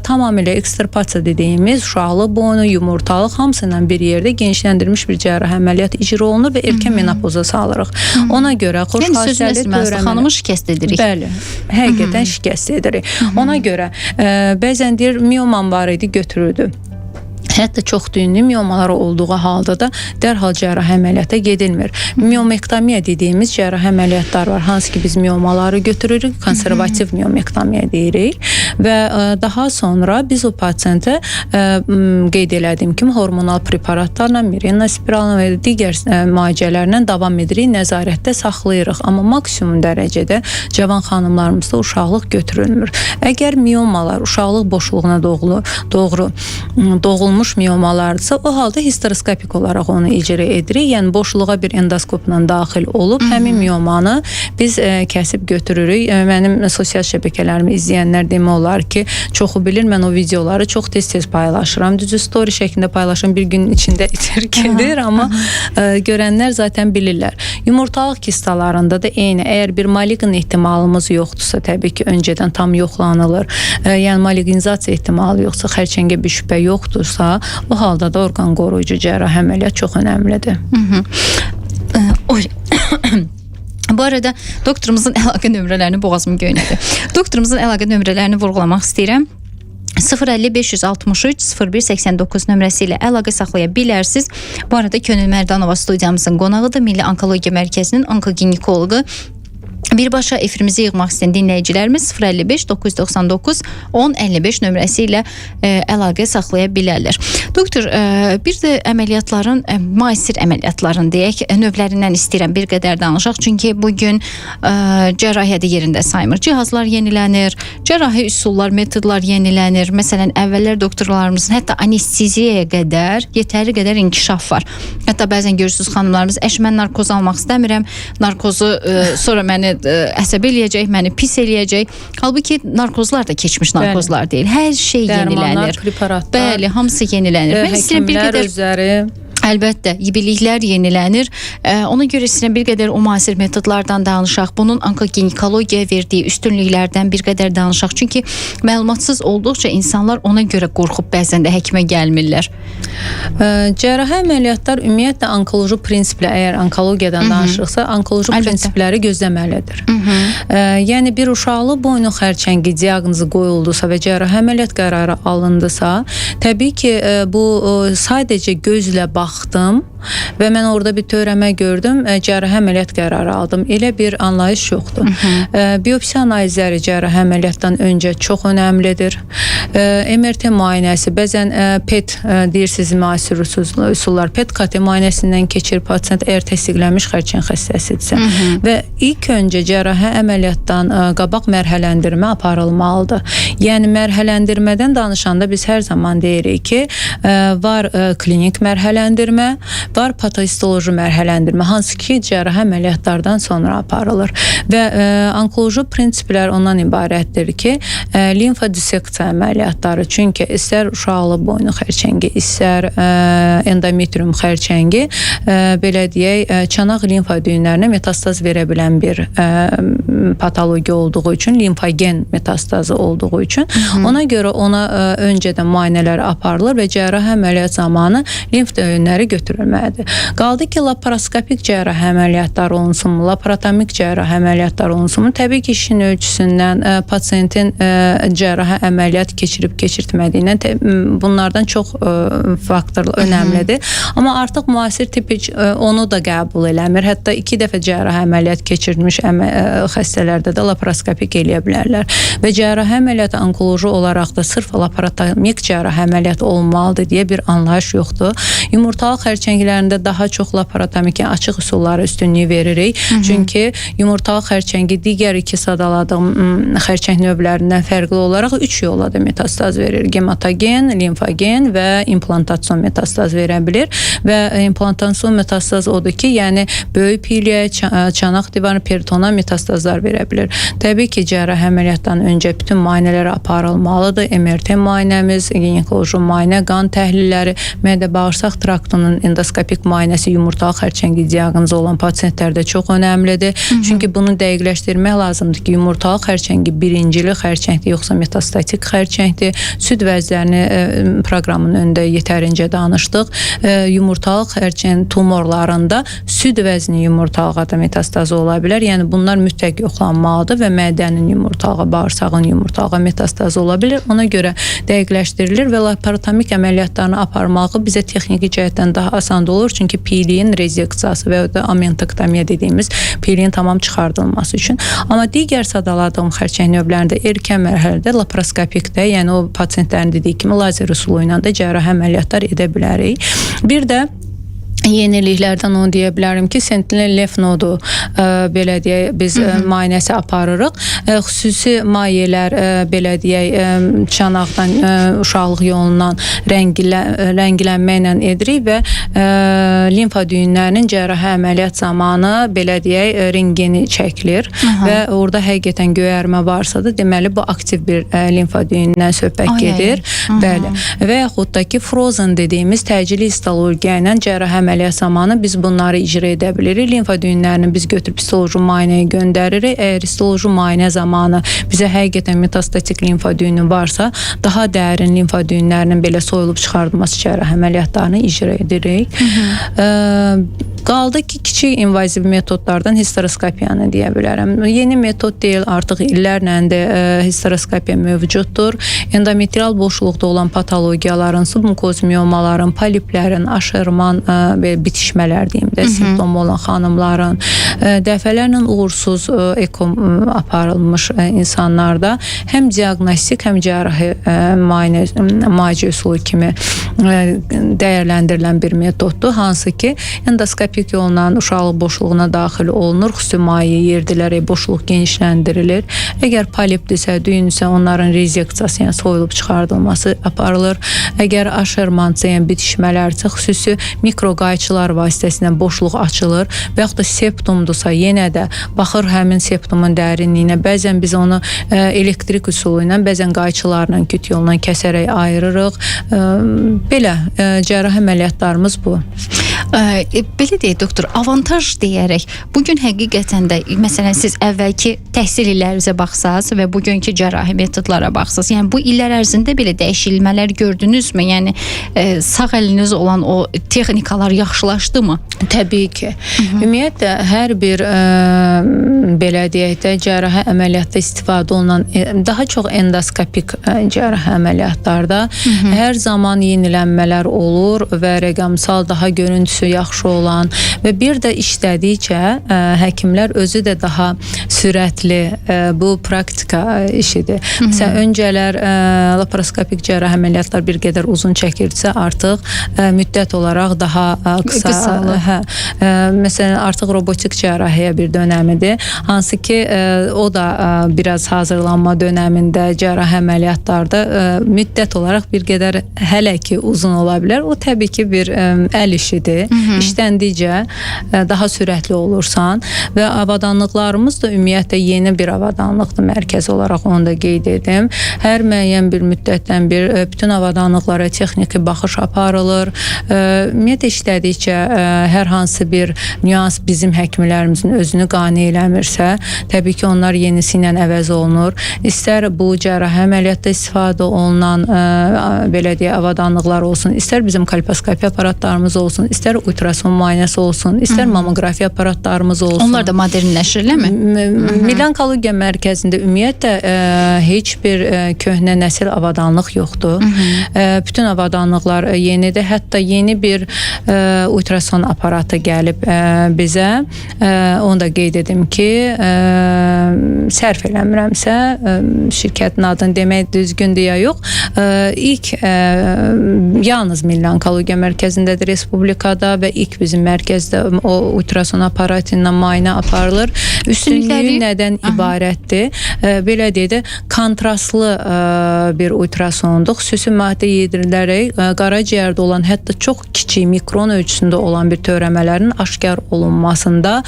tamamilə ekstirpasiya dediyimiz uşaqlıq boynu, yumurtalıq hamısı ilə bir yerdə genişləndirilmiş bir cərrahi əməliyyat icra olunur və erkən menopoza salırıq. Ona görə xoşxassəli törəmələr xanımı şikəst edirik. Bəli, həqiqətən şikəst edirik. Ona görə bəzən deyir miomam var idi, götürüldü. Hətta çox düyünlü miomaları olduğu halda da dərhal cərrahi əməliyyata gedilmir. Miomektomiya dediyimiz cərrahi əməliyyatlar var. Hansı ki biz miomaları götürürük, konservativ miomektomiya deyirik və daha sonra biz o pasientə qeyd elədiyim kimi hormonal preparatlarla, Mirena spiralına və digər müalicələrlə davam edirik, nəzarətdə saxlayırıq. Amma maksimum dərəcədə cavan xanımlarımızda uşaqlıq götürülmür. Əgər miomalar uşaqlıq boşluğuna doğru doğulmuş miomalardırsa, o halda histeroskopik olaraq onu icra edirik. Yəni boşluğa bir endoskopla daxil olub həmin miomanı biz kəsib götürürük. Mənim sosial şəbəkələrimi izləyənlər demək olar ki, çoxu bilir. Mən o videoları çox tez-tez paylaşıram. Düzü story şəklində paylaşıram. Bir günün içində itir gedir, amma görənlər zaten bilirlər. Yumurtalıq kistalarında da eyni. Əgər bir malign ehtimalımız yoxdursa, təbii ki, öncədən tam yoxlanılır. Yəni malignizasiya ehtimalı yoxsa, xərçəngə bir şübhə yoxdursa, o halda da orqan qoruyucu cərrahi əməliyyat çox önəmlidir. Bu arada doktorumuzun əlaqə nömrələrini boğazım göynədi. Doktorumuzun əlaqə nömrələrini vurğulamaq istəyirəm. 050 563 01 89 nömrəsi ilə əlaqə saxlaya bilərsiniz. Bu arada Könül Mərdanova studiyamızın qonağıdır. Milli Onkologiya Mərkəzinin onkoginekoloqu. Birbaşa efirimizi yığmaq istəyən dinləyicilərimiz 055 999 10 55 nömrəsi ilə əlaqə saxlaya bilərlər. Doktor, bir də əməliyyatların, müasir əməliyyatların deyək, növlərindən istəyirəm bir qədər danışaq. Çünki bu gün cərrahiyyədə yerində saymır. Cihazlar yenilənir, cərrahi üsullar, metodlar yenilənir. Məsələn, əvvəllər doktorlarımızın hətta anesteziyaya qədər yetəri qədər inkişaf var. Hətta bəzən görürsüz xanımlarımız, əş, mən narkoz almaq istəmirəm, narkozu sonra məni əsəbi eləyəcək, məni pis eləyəcək. Halbuki narkozlar da keçmiş narkozlar deyil. Hər şey Dərmanlar, yenilənir. Preparatlar. Bəli, hamısı yenilənir. Mən istəyirəm bir həkimlər qədər özləri. Əlbəttə, biliklər yenilənir. Ona görə istəyirəm bir qədər o müasir metodlardan danışaq. Bunun onkoginekologiyaya verdiyi üstünlüklərdən bir qədər danışaq. Çünki məlumatsız olduqca insanlar ona görə qorxub bəzən də həkimə gəlmirlər. Cərrahi əməliyyatlar ümumiyyətlə onkoloji prinsiplə, əgər onkologiyadan danışırıqsa, onkoloji prinsipləri gözləməlidir. Yəni bir uşaqlı boynu xərçəngi diaqnozu qoyuldusa və cərrahi əməliyyat qərarı alındısa, təbii ki, bu sadəcə gözlə baxdım və mən orada bir törəmə gördüm, cərrahi əməliyyat qərarı aldım. Elə bir anlayış yoxdur. Biopsi analizləri cərrahi əməliyyatdan öncə çox önəmlidir. MRT müayinəsi, bəzən PET deyirsiniz, müasir üsullar, PET KT müayinəsindən keçir pasient, əgər təsdiqlənmiş xərçəng xəstəsidirsə və ilk öncə cərrahi əməliyyatdan qabaq mərhələndirmə aparılmalıdır. Yəni mərhələndirmədən danışanda biz hər zaman deyirik ki, var klinik mərhələndirmə, var patohistoloji mərhələndirmə, hansı ki cərrahi əməliyyatlardan sonra aparılır. Və onkoloji prinsiplər ondan ibarətdir ki, limfodiseksiya əməliyyatları, çünki istər uşaqlı boynu xərçəngi, istər endometrium xərçəngi, belə deyək, çanaq limfa düyünlərinə metastaz verə bilən bir patologiya olduğu üçün, limfogen metastazı olduğu üçün, ona görə ona öncədən müayinələr aparılır və cərrahi əməliyyat zamanı limf düyünləri götürülməlidir. Qaldı ki, laparoskopik cərrahi əməliyyatlar olunsun, laparotomik cərrahi əməliyyatlar olunsun, təbii ki, işin ölçüsündən, pasientin cərrahi əməliyyat keçirib keçirtmədiyindən bunlardan çox faktor önəmlidir. Amma artıq müasir tibb heç onu da qəbul eləmir. Hətta 2 dəfə cərrahi əməliyyat keçirmiş xəstələrdə də laparoskopik eləyə bilərlər. Və cərrahi əməliyyatı onkoloji olaraq da sırf laparotomik cərrahi əməliyyat olmalıdır deyə bir anlayış yoxdur. Yumurtalıq xərçənglərində daha çox laparotomik, yəni açıq üsullara üstünlüyü veririk. Çünki yumurtalıq xərçəngi digər iki sadaladığım xərçəng növlərindən fərqli olaraq 3 yolla da metastaz verir. Gematogen, limfogen və implantasyon metastaz verə bilir və implantasyon metastaz odur ki, yəni böyük piyliyə, çanaq divarı, peritona metastazlar verə bilir. Təbii ki, cərrahi əməliyyatdan öncə bütün müayinələr aparılmalıdır. MRT müayinəmiz, ginekoloji müayinə, qan təhlilləri, mədə-bağırsaq traktının endoskopik müayinəsi yumurtalıq xərçəngi diaqnozu olan pasientlərdə çox önəmlidir. Çünki bunu dəqiqləşdirmək lazımdır ki, yumurtalıq xərçəngi birincili xərçəngdir, yoxsa metastatik xərçəngdir. Süd vəzlərini proqramın önündə yetərincə danışdıq. Yumurtalıq xərçəng tumorlarında süd vəzini yumurtalığa da metastazı ola bilər. Yəni bunlar mütləq yoxlanmalıdır və mədənin yumurtalığa, bağırsağın yumurtalığa metastazı ola bilər. Ona görə dəqiqləşdirilir və laparotomik əməliyyatlarını aparmağı bizə texniki cəhətdən daha asan olur. Çünki piyliyin rezeksiyası və ya da amentektomiya dediyimiz piyliyin tamam çıxardılması üçün. Amma digər sadaladığım xərçəng növlərində erkən mərhələdə laparoskopikdə, yəni o pasientlərin dediyi kimi lazer üsulu ilə də cərrahi əməliyyatlar edə bilərik. Bir də yeniliklərdən onu deyə bilərəm ki, sentinel lef nodu belə deyək, biz müayinəsi aparırıq. Xüsusi mayələr belə deyək, çanaqdan, uşaqlıq yolundan rənglənməklə edirik və limfa düyünlərinin cərrahi əməliyyat zamanı belə deyək, rentgeni çəkilir və orada həqiqətən göyərmə varsa da, deməli bu aktiv bir limfa düyündən söhbət gedir. Bəli. Və yaxud da ki, frozen dediyimiz təcili histologiya ilə cərrahi əməliyyat zamanı biz bunları icra edə bilirik. Limfa düyünlərini biz götürüb histoloji müayinəyə göndəririk. Əgər histoloji müayinə zamanı bizə həqiqətən metastatik limfa düyünü varsa, daha dərin limfa düyünlərinin belə soyulub çıxardılması cərrahi əməliyyatlarını icra edirik. Qaldı ki, kiçik invaziv metodlardan histeroskopiyanı deyə bilərəm. Yeni metod deyil, artıq illərlə də histeroskopiya mövcuddur. Endometrial boşluqda olan patologiyaların, submukoz miomaların, poliplərin, aşerman bitişmələr deyim də, simptomu olan xanımların, dəfələrlə uğursuz eko aparılmış insanlarda həm diaqnostik, həm cərrahi müayinə müalicə üsulu kimi dəyərləndirilən bir metoddur, hansı ki endoskopik yolla uşaqlıq boşluğuna daxil olunur, xüsusi maye yerdilərək boşluq genişləndirilir. Əgər polipdirsə, düyünsə onların rezeksiyası, yəni soyulub çıxardılması aparılır. Əgər aşermantsa, yəni bitişmələrsə, xüsusi mikroqayçılar vasitəsilə boşluq açılır və yaxud da septumdursa, yenə də baxır həmin septumun dərinliyinə. Bəzən biz onu elektrik üsulu ilə, bəzən qayçılarla, küt yolla kəsərək ayırırıq. Belə cərrahi əməliyyatlarımız bu. Belə deyək doktor, avantaj deyərək bu gün həqiqətən də məsələn siz əvvəlki təhsil illərinizə baxsaz və bugünkü cərrahi metodlara baxsaz, yəni bu illər ərzində belə dəyişilmələr gördünüzmü? Yəni sağ əliniz olan o texnikalar yaxşılaşdı mı? Təbii ki. Ümumiyyətlə hər bir belə deyək də cərrahi əməliyyatda istifadə olunan daha çox endoskopik cərrahi əməliyyatlarda hər zaman yenilənmələr olur və rəqəmsal daha görüntüsü yaxşı olan və bir də işlədikcə həkimlər özü də daha sürətli bu praktika işidir. Məsələn, öncələr laparoskopik cərrahi əməliyyatlar bir qədər uzun çəkirdisə, artıq müddət olaraq daha qısa. Hə, məsələn, artıq robotik cərrahiyə bir dönəmidir. Hansı ki, o da biraz hazırlanma dönəmində cərrahi əməliyyatlarda müddət olaraq bir qədər hələ ki uzun ola bilər. O təbii ki bir əl işidir. İşləndikcə daha sürətli olursan və avadanlıqlarımız da ümumiyyətlə yeni bir avadanlıqdır, mərkəz olaraq onu da qeyd edim. Hər müəyyən bir müddətdən bir bütün avadanlıqlara texniki baxış aparılır. Ümumiyyətlə işlədikcə hər hansı bir nüans bizim həkimlərimizin özünü qane eləmirsə, təbii ki onlar yenisi ilə əvəz olunur. İstər bu cərrahi əməliyyatda istifadə olunan belə deyək avadanlıqlar olsun, istər bizim kolposkopiya aparatlarımız olsun, istər ultrason müayinəsi olsun, istər mamoqrafiya aparatlarımız olsun. Onlar da modernləşir, eləmi? Milli Onkologiya Mərkəzində ümumiyyətlə heç bir köhnə nəsil avadanlıq yoxdur. Bütün avadanlıqlar yenidir. Hətta yeni bir ultrason aparatı gəlib bizə. Onu da qeyd edim ki, sərf eləmirəmsə, şirkətin adını demək düzgündür ya yox. İlk yalnız Milli Onkologiya Mərkəzindədir Respublikada və ilk bizim mərkəzdə o ultrason aparatı ilə müayinə aparılır. Üstünlüyü nədən ibarətdir? Belə deyək də, kontrastlı bir ultrasondur. Xüsusi maddə yedirilərək qaraciyərdə olan hətta çox kiçik mikron ölçüsündə olan bir törəmələrin aşkar olunmasında,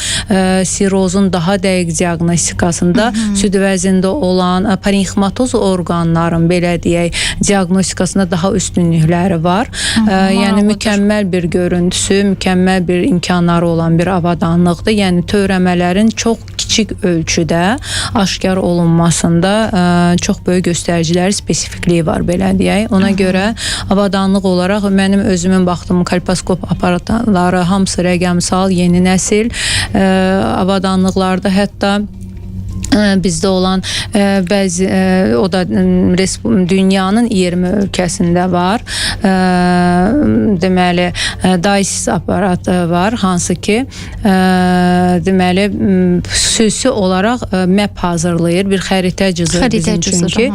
sirozun daha dəqiq diaqnostikasında, süd vəzində olan parenximatoz orqanların belə deyək diaqnostikasında daha üstünlükləri var. Yəni mükəmməl bir görüntüsü, mükəmməl bir imkanları olan bir avadanlıqdır. Yəni törəmələrin çox kiçik ölçüdə aşkar olunmasında çox böyük göstəriciləri, spesifikliyi var belə deyək. Ona görə avadanlıq olaraq mənim özümün baxdığım kolposkop aparatları hamısı rəqəmsal, yeni nəsil avadanlıqlarda, hətta bizdə olan bəzi o da dünyanın 20 ölkəsində var. Deməli DICE aparatı var, hansı ki deməli xüsusi olaraq map hazırlayır, bir xəritə cızır bizim üçün ki,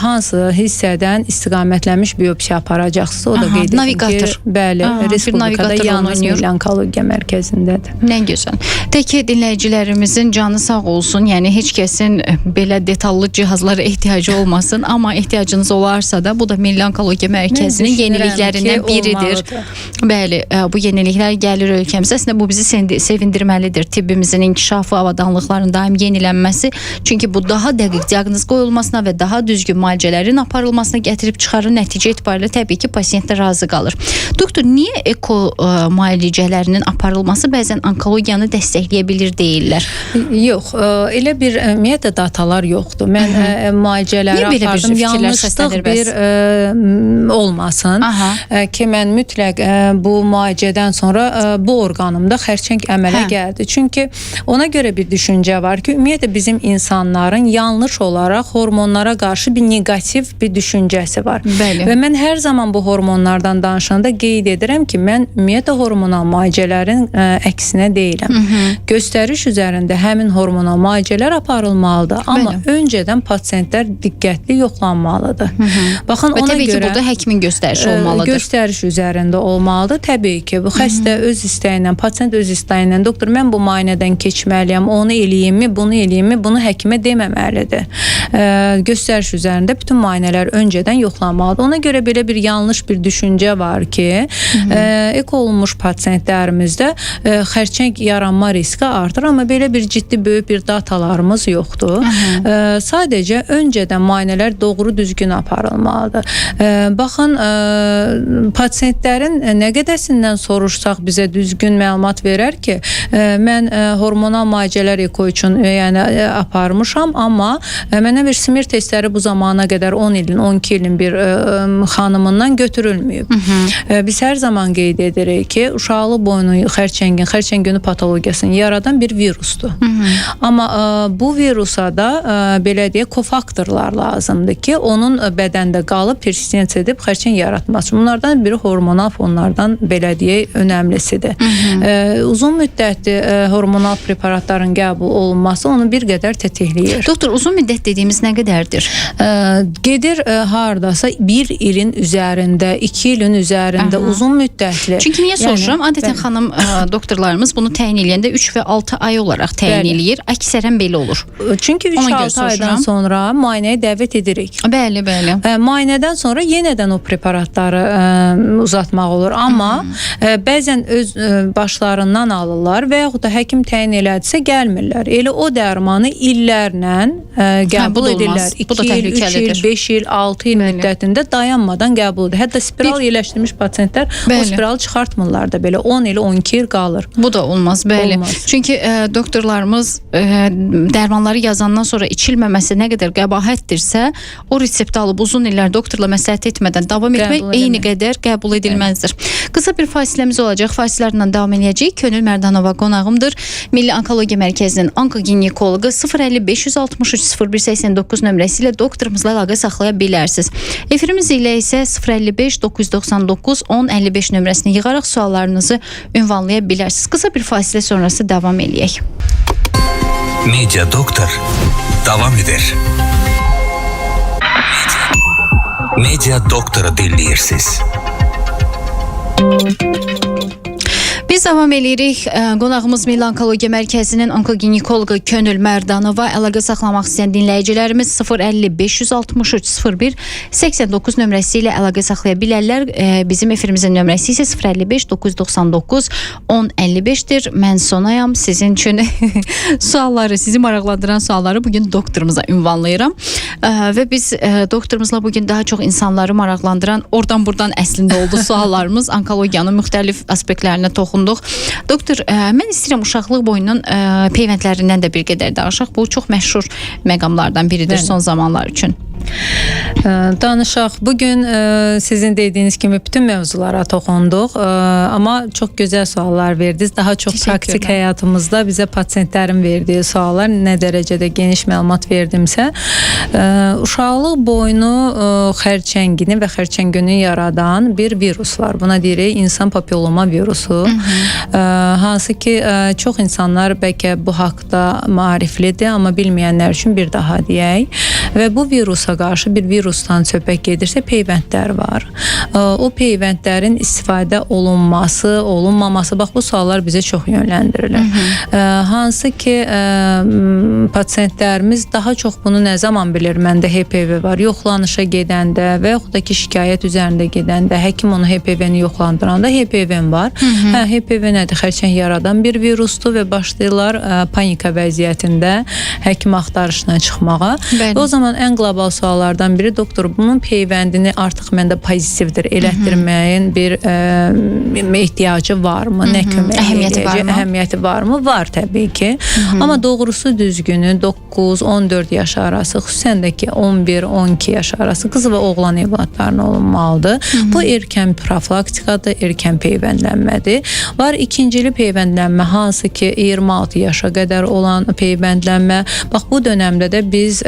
hansı hissədən istiqamətlənmiş biopsiya aparacaqsınız. O da qeyd edim navigator. Ki, bəli, Respublikada yalnız Milli Onkologiya Mərkəzindədir. Nə gözəl. Tək ki dinləyicilərimizin canı sağ olsun. Yəni heç kəsin belə detallı cihazlara ehtiyacı olmasın, amma ehtiyacınız olarsa da bu da Milli Onkologiya Mərkəzinin yeniliklərindən biridir. Olmalıdır. Bəli, bu yeniliklər gəlir ölkəmizə. Əslində bu bizi sevindirməlidir. Tibbimizin inkişafı, avadanlıqların daim yenilənməsi. Çünki bu daha dəqiq diaqnoz qoyulmasına və daha düzgün müalicələrin aparılmasına gətirib çıxarır. Nəticə itibarilə təbii ki, pasiyentlər razı qalır. Doktor, niyə eko müalicələrinin aparılması bəzən onkologiyanı dəstəkləyə bilir deyirlər? Yox, elə bir Ümumiyyətlə datalar yoxdur. Mən müalicələri Niyə belə bir apardım. fikirlər Yanlışlıq səslənir bəs? bir olmasın. Aha. Ki mən mütləq bu müalicədən sonra bu orqanımda xərçəng əmələ gəldi. Çünki ona görə bir düşüncə var ki, ümumiyyətlə bizim insanların yanlış olaraq hormonlara qarşı bir neqativ bir düşüncəsi var. Bəli. Və mən hər zaman bu hormonlardan danışanda qeyd edirəm ki, mən ümumiyyətlə hormonal müalicələrin əksinə deyiləm. Göstəriş üzərində həmin hormonal müalicələr aparılmalıdır, amma öncədən pasientlər diqqətli yoxlanmalıdır. Baxın, Və ona təbii ki, görə burada həkimin göstərişi olmalıdır. Göstəriş üzərində olmalıdır. Təbii ki, bu xəstə öz istəyi ilə, pasient öz istəyi ilə, doktor mən bu müayinədən keçməliyəm, onu eləyimmi, bunu eləyimmi, bunu həkimə deməməlidir. Göstəriş üzərində bütün müayinələr öncədən yoxlanmalıdır. Ona görə belə bir yanlış bir düşüncə var ki, eko olunmuş pasientlərimizdə xərçəng yaranma riski artır, amma belə bir ciddi böyük bir datalarımız yoxdur. Sadəcə öncədən müayinələr doğru düzgün aparılmalıdır. Baxın, pasientlərin nə qədərsindən soruşsaq bizə düzgün məlumat verər ki, mən hormonal müalicələr eko üçün yəni aparmışam, amma mənə bir simir testləri bu zamana qədər 10 ilin, 12 ilin bir xanımından götürülməyib. Biz hər zaman qeyd edirik ki, uşaqlıq boyunun xərçəngin, xərçəng patologiyasını yaradan bir virusdur. Amma bu virusa da belə deyək, kofaktorlar lazımdır ki, onun bədəndə qalıb persistensiya edib xərçəng yaratması üçün. Bunlardan biri hormonal fonlardan belə deyək önəmlisidir. Uzun müddətli hormonal preparatların qəbul olunması onu bir qədər tetikləyir. Doktor, uzun müddət dediyimiz nə qədərdir? Gedir hardasa 1 ilin üzərində, 2 ilin üzərində uzun müddətli. Çünki niyə soruşuram? Adətən bəli. Xanım doktorlarımız bunu təyin eləyəndə 3 və 6 ay olaraq təyin Bəli. eləyir. Əksərən belə olur. Çünki Ona görə 3-6 aydan soruşuram. sonra müayinəyə dəvət edirik. Bəli, bəli. Müayinədən sonra yenədən o preparatları uzatmaq olur. Amma bəzən öz başlarından alırlar və yaxud da həkim təyin elədisə gəlmirlər. Elə o dərmanı illərlə qəbul bu da olmaz. edirlər. Bu da 2 il, 3 il, təhlükəlidir. 5 il, 6 il Bəli. müddətində dayanmadan qəbul edir. Hətta spiral yerləşdirmiş pasientlər o Bəli. spiralı çıxartmırlar da belə 10 il, 12 il qalır. Bu da olmaz, bəli. Olmaz. Çünki doktorlarımız dərmanları yazandan sonra içilməməsi nə qədər qəbahətdirsə, o resepti alıb uzun illər doktorla məsləhət etmədən davam etmək Qəbul eyni eləmək. qədər qəbul edilməzdir. Qısa bir fasiləmiz olacaq. Fasilələrlə davam eləyəcəyik. Könül Mərdanova qonağımdır. Milli Onkologiya Mərkəzinin onkoginekoloqu 050 563 0189 nömrəsi ilə doktorumuzla əlaqə saxlaya bilərsiniz. Efirimiz ilə isə 055 999 10 55 nömrəsini yığaraq suallarınızı ünvanlaya bilərsiniz. Qısa bir fasilə sonrası davam eləyək. Media Doktor davam edir. Media Doktoru dinləyirsiniz. Biz davam eləyirik. Qonağımız Milli Onkologiya Mərkəzinin onkoginekoloqu Könül Mərdanova. Əlaqə saxlamaq istəyən dinləyicilərimiz 050 563 01 89 nömrəsi ilə əlaqə saxlaya bilərlər. Bizim efirimizin nömrəsi isə 055 999 10 55-dir. Mən Sonayam. Sizin üçün sualları, sizi maraqlandıran sualları bugün doktorumuza ünvanlayıram. Və biz doktorumuzla bugün daha çox insanları maraqlandıran, oradan buradan əslində oldu suallarımız, onkologiyanın müxtəlif aspektlərinə toxunduq. Doktor, mən istəyirəm uşaqlıq boyunun peyvəndlərindən də bir qədər danışaq. Bu çox məşhur məqamlardan biridir Bəli. son zamanlar üçün. Danışaq. Bugün sizin dediyiniz kimi bütün mövzulara toxunduq. Amma çox gözəl suallar verdiniz. Daha çox praktik həyatımızda bizə pasientlərin verdiyi suallar nə dərəcədə geniş məlumat verdimsə, uşaqlıq boynu xərçəngini və xərçəngini yaradan bir virus var. Buna deyirik insan papilloma virusu. Hansı ki çox insanlar bəlkə bu haqda maariflidir, amma bilməyənlər üçün bir daha deyək. Və bu virusa qarşı bir virusdan söhbət gedirsə peyvəndlər var. O peyvəndlərin istifadə olunması, olunmaması, bax bu suallar bizə çox yönləndirilir. Hansı ki pasientlərimiz daha çox bunu nə zaman bilir, məndə HPV var, yoxlanışa gedəndə və yaxud da ki şikayət üzərində gedəndə, həkim onu HPV-ni yoxlandıranda HPV-m var. Hə, HPV nədir? Xərçəng yaradan bir virusdur və başlayırlar panika vəziyyətində həkim axtarışına çıxmağa. Bəli. Və o zaman zaman ən qlobal suallardan biri doktor, bunun peyvəndini artıq məndə pozitivdir elətdirməyin bir ehtiyacı varmı? Nə kömək Əhəmiyyəti eləyəcək? varmı? Əhəmiyyəti varmı? Var təbii ki. Amma doğrusu düzgünü 9-14 yaş arası, xüsusən də ki 11-12 yaş arası qız və oğlan evladlarına olunmalıdır. Bu erkən profilaktikadır, erkən peyvəndlənmədir. Var ikincili peyvəndlənmə, hansı ki 26 yaşa qədər olan peyvəndlənmə. Bax bu dönəmdə də biz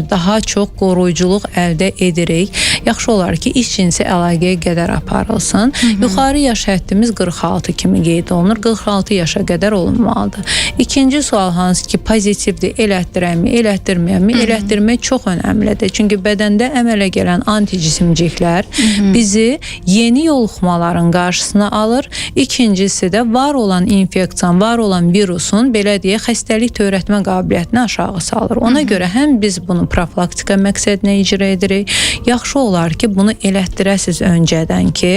daha çox qoruyuculuq əldə edirik. Yaxşı olar ki, iş cinsi əlaqəyə qədər aparılsın. Yuxarı yaş həddimiz 46 kimi qeyd olunur. 46 yaşa qədər olunmalıdır. İkinci sual hansı ki pozitivdir, elətdirəmmi, elətdirməyəmmi? Elətdirmək çox önəmlidir. Çünki bədəndə əmələ gələn anticisimciklər bizi yeni yoluxmaların qarşısını alır. İkincisi də var olan infeksiyanın, var olan virusun belə deyək, xəstəlik törətmə qabiliyyətini aşağı salır. Ona görə həm biz bunu profilaktika məqsədinə icra edirik. Yaxşı olar ki, bunu elətdirəsiz öncədən ki,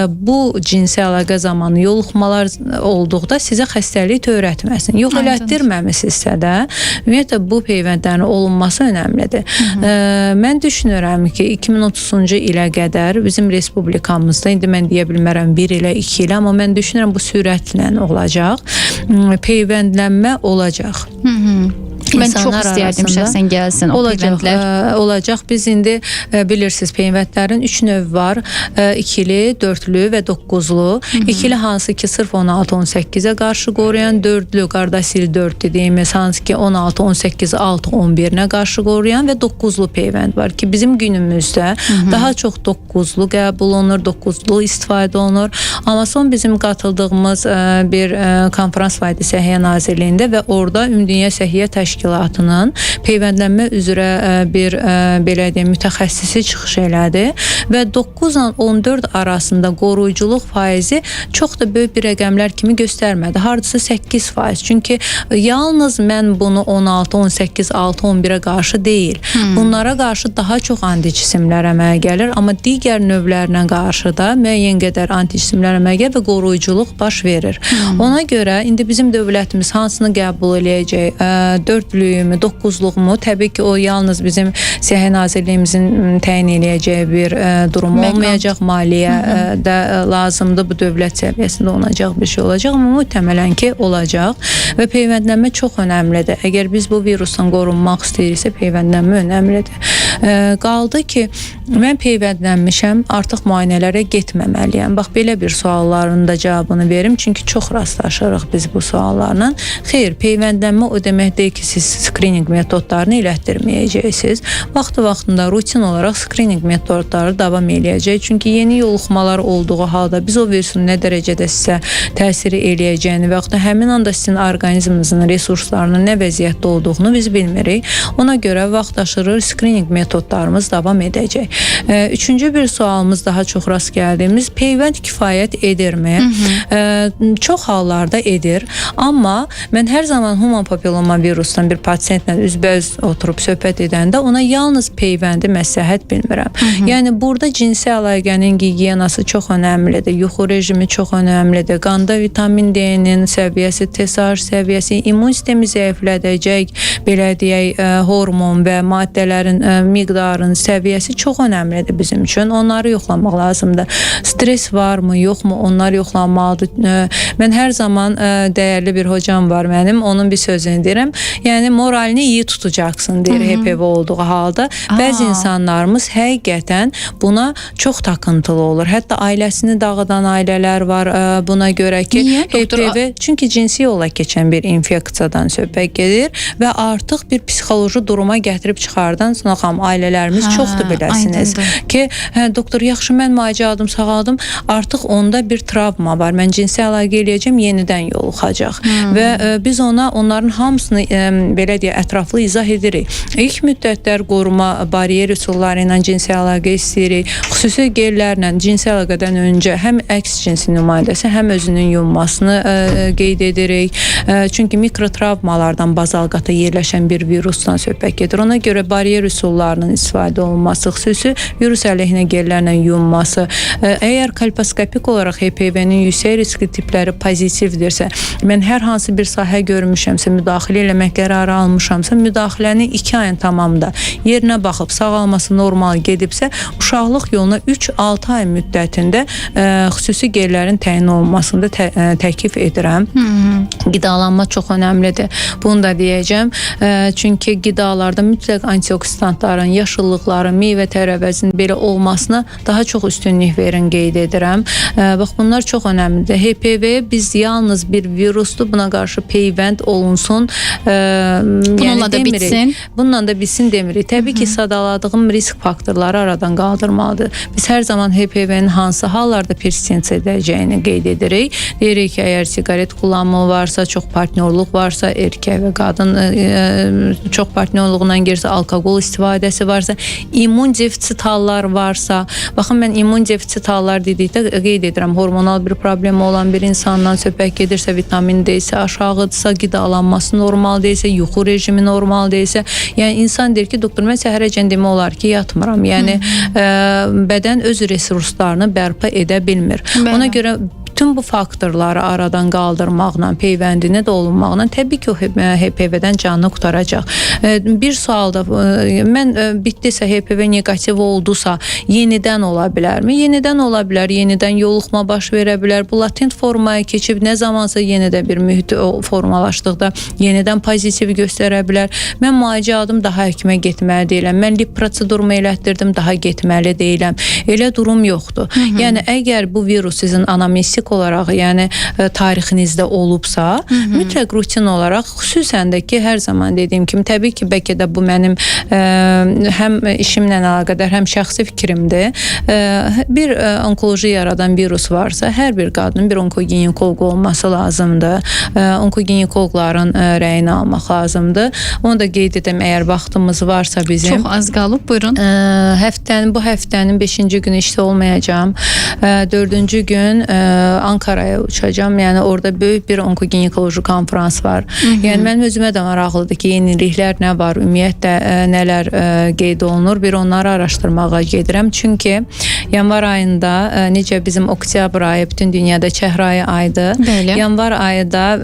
bu cinsi əlaqə zamanı yoluxmalar olduqda sizə xəstəlik törətməsin. Yox, elətdirməmisinizsə də, ümumiyyətlə bu peyvəndlərin olunması önəmlidir. Mən düşünürəm ki, 2030-cu ilə qədər bizim respublikamızda, indi mən deyə bilmərəm 1 ilə 2 ilə, amma mən düşünürəm bu sürətlə olacaq. Peyvəndlənmə olacaq. Mən çox istəyərdim şəxsən gəlsin o olacaq, peyvəndlər. Olacaq. Biz indi bilirsiniz peyvəndlərin 3 növ var. İkili, dörtlü və doqquzlu. İkili hansı ki sırf 16-18-ə qarşı qoruyan, dördlü Qardasil 4 dediyimiz hansı ki 16, 18, 6, 11-nə qarşı qoruyan və doqquzlu peyvənd var ki bizim günümüzdə daha çox doqquzlu qəbul olunur, doqquzlu istifadə olunur. Amma son bizim qatıldığımız bir konfrans var idi Səhiyyə Nazirliyində və orada Ümumdünya Səhiyyə Təşkilatının peyvəndlənmə üzrə bir belə deyim mütəxəssisi çıxış elədi və 9 ilə 14 arasında qoruyuculuq faizi çox da böyük bir rəqəmlər kimi göstərmədi. Hardasa 8%. Çünki yalnız mən bunu 16, 18, 6, 11-ə qarşı deyil. Bunlara qarşı daha çox anticisimlər əmələ gəlir, amma digər növlərlə qarşı da müəyyən qədər anticisimlər əmələ gəlir və qoruyuculuq baş verir. Ona görə indi bizim dövlətimiz hansını qəbul eləyəcək? Dördlüyümü, doqquzluğumu? Təbii ki, o yalnız bizim Səhiyyə Nazirliyimizin təyin eləyəcəyi bir durum olmayacaq. Maliyyə də lazımdır. Bu dövlət səviyyəsində olacaq bir şey olacaq, amma möhtəmələn ki, olacaq və peyvəndlənmə çox önəmlidir. Əgər biz bu virusdan qorunmaq istəyiriksə, peyvəndlənmə önəmlidir. Qaldı ki, mən peyvəndlənmişəm, artıq müayinələrə getməməliyəm. Bax, belə bir sualların da cavabını verim, çünki çox rastlaşırıq biz bu suallarla. Xeyr, peyvəndlənmə o demək deyil ki, siz skrininq metodlarını elətdirməyəcəksiniz. Vaxtı-vaxtında rutin olaraq skrininq metodları davam eləyəcək. Çünki yeni yoluxmalar olduğu halda biz o virusun nə dərəcədə sizə təsir eləyəcəyini və yaxud da həmin anda sizin orqanizminizin resurslarının nə vəziyyətdə olduğunu biz bilmirik. Ona görə vaxt aşırı skrininq metodlarımız davam edəcək. Üçüncü bir sualımız daha çox rast gəldiyimiz peyvənd kifayət edirmi? Çox hallarda edir. Amma mən hər zaman human papilloma virusdan bir pasientlə üzbəüz oturub söhbət edəndə ona yalnız peyvəndi məsləhət bilmirəm. Yəni burada cinsi əlaqənin gigiyenası çox önəmlidir, yuxu rejimi çox önəmlidir, qanda vitamin D-nin səviyyəsi, TSH səviyyəsi, immun sistemi zəiflədəcək, belə deyək, hormon və maddələrin miqdarının səviyyəsi çox önəmlidir bizim üçün. Onları yoxlamaq lazımdır. Stres varmı, yoxmu, onlar yoxlanmalıdır. Mən hər zaman dəyərli bir hocam var mənim, onun bir sözünü deyirəm. Yəni moralini iyi tutacaksın deyir HPV olduğu halda. Bəzi insanlarımız həqiqətən buna çox takıntılı olur. Hətta ailəsini dağıdan ailələr var buna görə ki, Niyə, doktor? HPV çünki cinsi yolla keçən bir infeksiyadan söhbət gedir və artıq bir psixoloji duruma gətirib çıxardan sonra xam ailələrimiz çoxdur biləsiniz aydındır. Ki, hə, doktor, yaxşı mən müalicə aldım, sağaldım, artıq onda bir travma var. Mən cinsi əlaqə eləyəcəm, yenidən yoluxacaq. Və biz ona onların hamısını belə deyək, ətraflı izah edirik. İlk müddətlər qoruma bariyer üsulları ilə cinsi əlaqə istəyirik. Xüsusi gellərlə cinsi əlaqədən öncə həm əks cinsi nümayəndəsi, həm özünün yunmasını qeyd edirik. Çünki mikrotravmalardan bazal qata yerləşən bir virusdan söhbət gedir. Ona görə bariyer üsullarını qaplarının istifadə olunması, xüsusi virus əleyhinə gellərlə yuyunması. Əgər kolposkopik olaraq HPV-nin yüksək riskli tipləri pozitivdirsə, mən hər hansı bir sahə görmüşəmsə, müdaxilə eləmək qərarı almışamsa, müdaxiləni 2 ayın tamamında yerinə baxıb sağalması normal gedibsə, uşaqlıq yoluna 3-6 ay müddətində xüsusi gellərin təyin olunmasını da təklif edirəm. Qidalanma çox önəmlidir. Bunu da deyəcəm. Çünki qidalarda mütləq antioksidantların, yaşıllıqların, meyvə tərəvəzin belə olmasına daha çox üstünlük verin qeyd edirəm. Bax bunlar çox önəmlidir. HPV biz yalnız bir virusdur, buna qarşı peyvənd olunsun. Bununla yəni da bitsin. Bununla da bitsin demirik. Təbii ki, sadaladığım risk faktorları aradan qaldırmalıdır. Biz hər zaman HPV-nin hansı hallarda persistens edəcəyini qeyd edirik. Deyirik ki, əgər siqaret kullanımı varsa, çox partnyorluq varsa, erkək və qadın çox partnyorluğundan gəlirsə, alkoqol istifadəsi varsa, immun defisit hallar varsa, baxın mən immun defisit hallar dedikdə qeyd edirəm, hormonal bir problemi olan bir insandan söhbət gedirsə, vitamin D-si aşağıdırsa, qidalanması normal deyilsə, yuxu rejimi normal deyilsə, yəni insan deyir ki, doktor mən səhərəcən demək olar ki, yatmıram. Yəni bədən öz resurslarını bərpa edə bilmir. Bəli. Ona görə bütün bu faktorları aradan qaldırmaqla, peyvəndini də olunmaqla təbii ki, o HPV-dən canını qurtaracaq. Bir sual da mən bitdisə, HPV neqativ oldusa, yenidən ola bilərmi? Yenidən ola bilər, yenidən yoluxma baş verə bilər. Bu latent formaya keçib nə zamansa yenə də bir mühit formalaşdıqda yenidən pozitiv göstərə bilər. Mən müalicə aldım, daha həkimə getməli deyiləm. Mən lip prosedurumu elətdirdim, daha getməli deyiləm. Elə durum yoxdur. Yəni əgər bu virus sizin anamnestik olaraq, yəni tarixinizdə olubsa, mütləq rutin olaraq, xüsusən də ki, hər zaman dediyim kimi, təbii ki, bəlkə də bu mənim həm işimlə əlaqədar, həm şəxsi fikrimdir. Bir onkoloji yaradan virus varsa, hər bir qadının bir onkoginekoloq olması lazımdır. Onkoginekoloqların rəyini almaq lazımdır. Onu da qeyd edim, əgər vaxtımız varsa bizim. Çox az qalıb, buyurun. Bu həftənin 5-ci günü işdə olmayacağam. 4-cü gün Ankara'ya uçacağam. Yəni orada böyük bir onkoginekoloji konfrans var. Yəni mənim özümə də maraqlıdır ki, yeniliklər nə var, ümumiyyətlə nələr qeyd olunur. Bir onları araşdırmağa gedirəm. Çünki yanvar ayında necə bizim oktyabr ayı bütün dünyada çəhrayı aydır. Bəli. Yanvar ayı da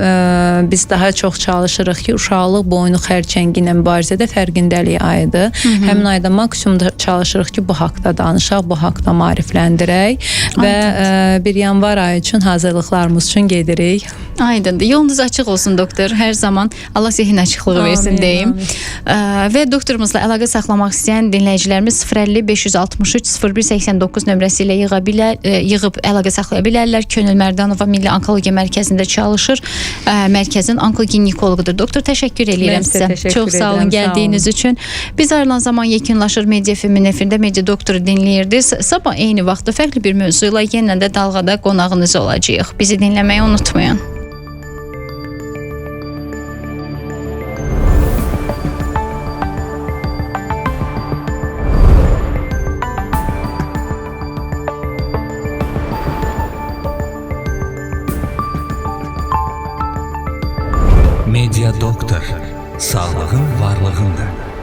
biz daha çox çalışırıq ki, uşaqlıq boynu xərçəngi ilə mübarizədə fərqindəlik ayıdır. Həmin ayda maksimum da çalışırıq ki, bu haqda danışaq, bu haqda maarifləndirək və bir yanvar ayı üçün hazırlıqlarımız üçün gedirik. Aydındır. Yolunuz açıq olsun doktor. Hər zaman Allah zehin açıqlığı versin deyim. Və doktorumuzla əlaqə saxlamaq istəyən dinləyicilərimiz 050 563 0189 nömrəsi ilə yığıb əlaqə saxlaya bilərlər. Könül Mərdanova Milli Onkologiya Mərkəzində çalışır. Mərkəzin onkoginekoloqudur. Doktor, təşəkkür eləyirəm sizə. Çox sağ olun gəldiyiniz üçün. Biz ayrılan zaman yekunlaşır Media FM-in efirində Media Doktoru dinləyirdiniz. Sabah eyni vaxtda fərqli bir mövzu ilə yenə də dalğada qonağınız olacağıq. Bizi dinləməyi unutmayın. Media Doktor. Sağlığın varlığındır.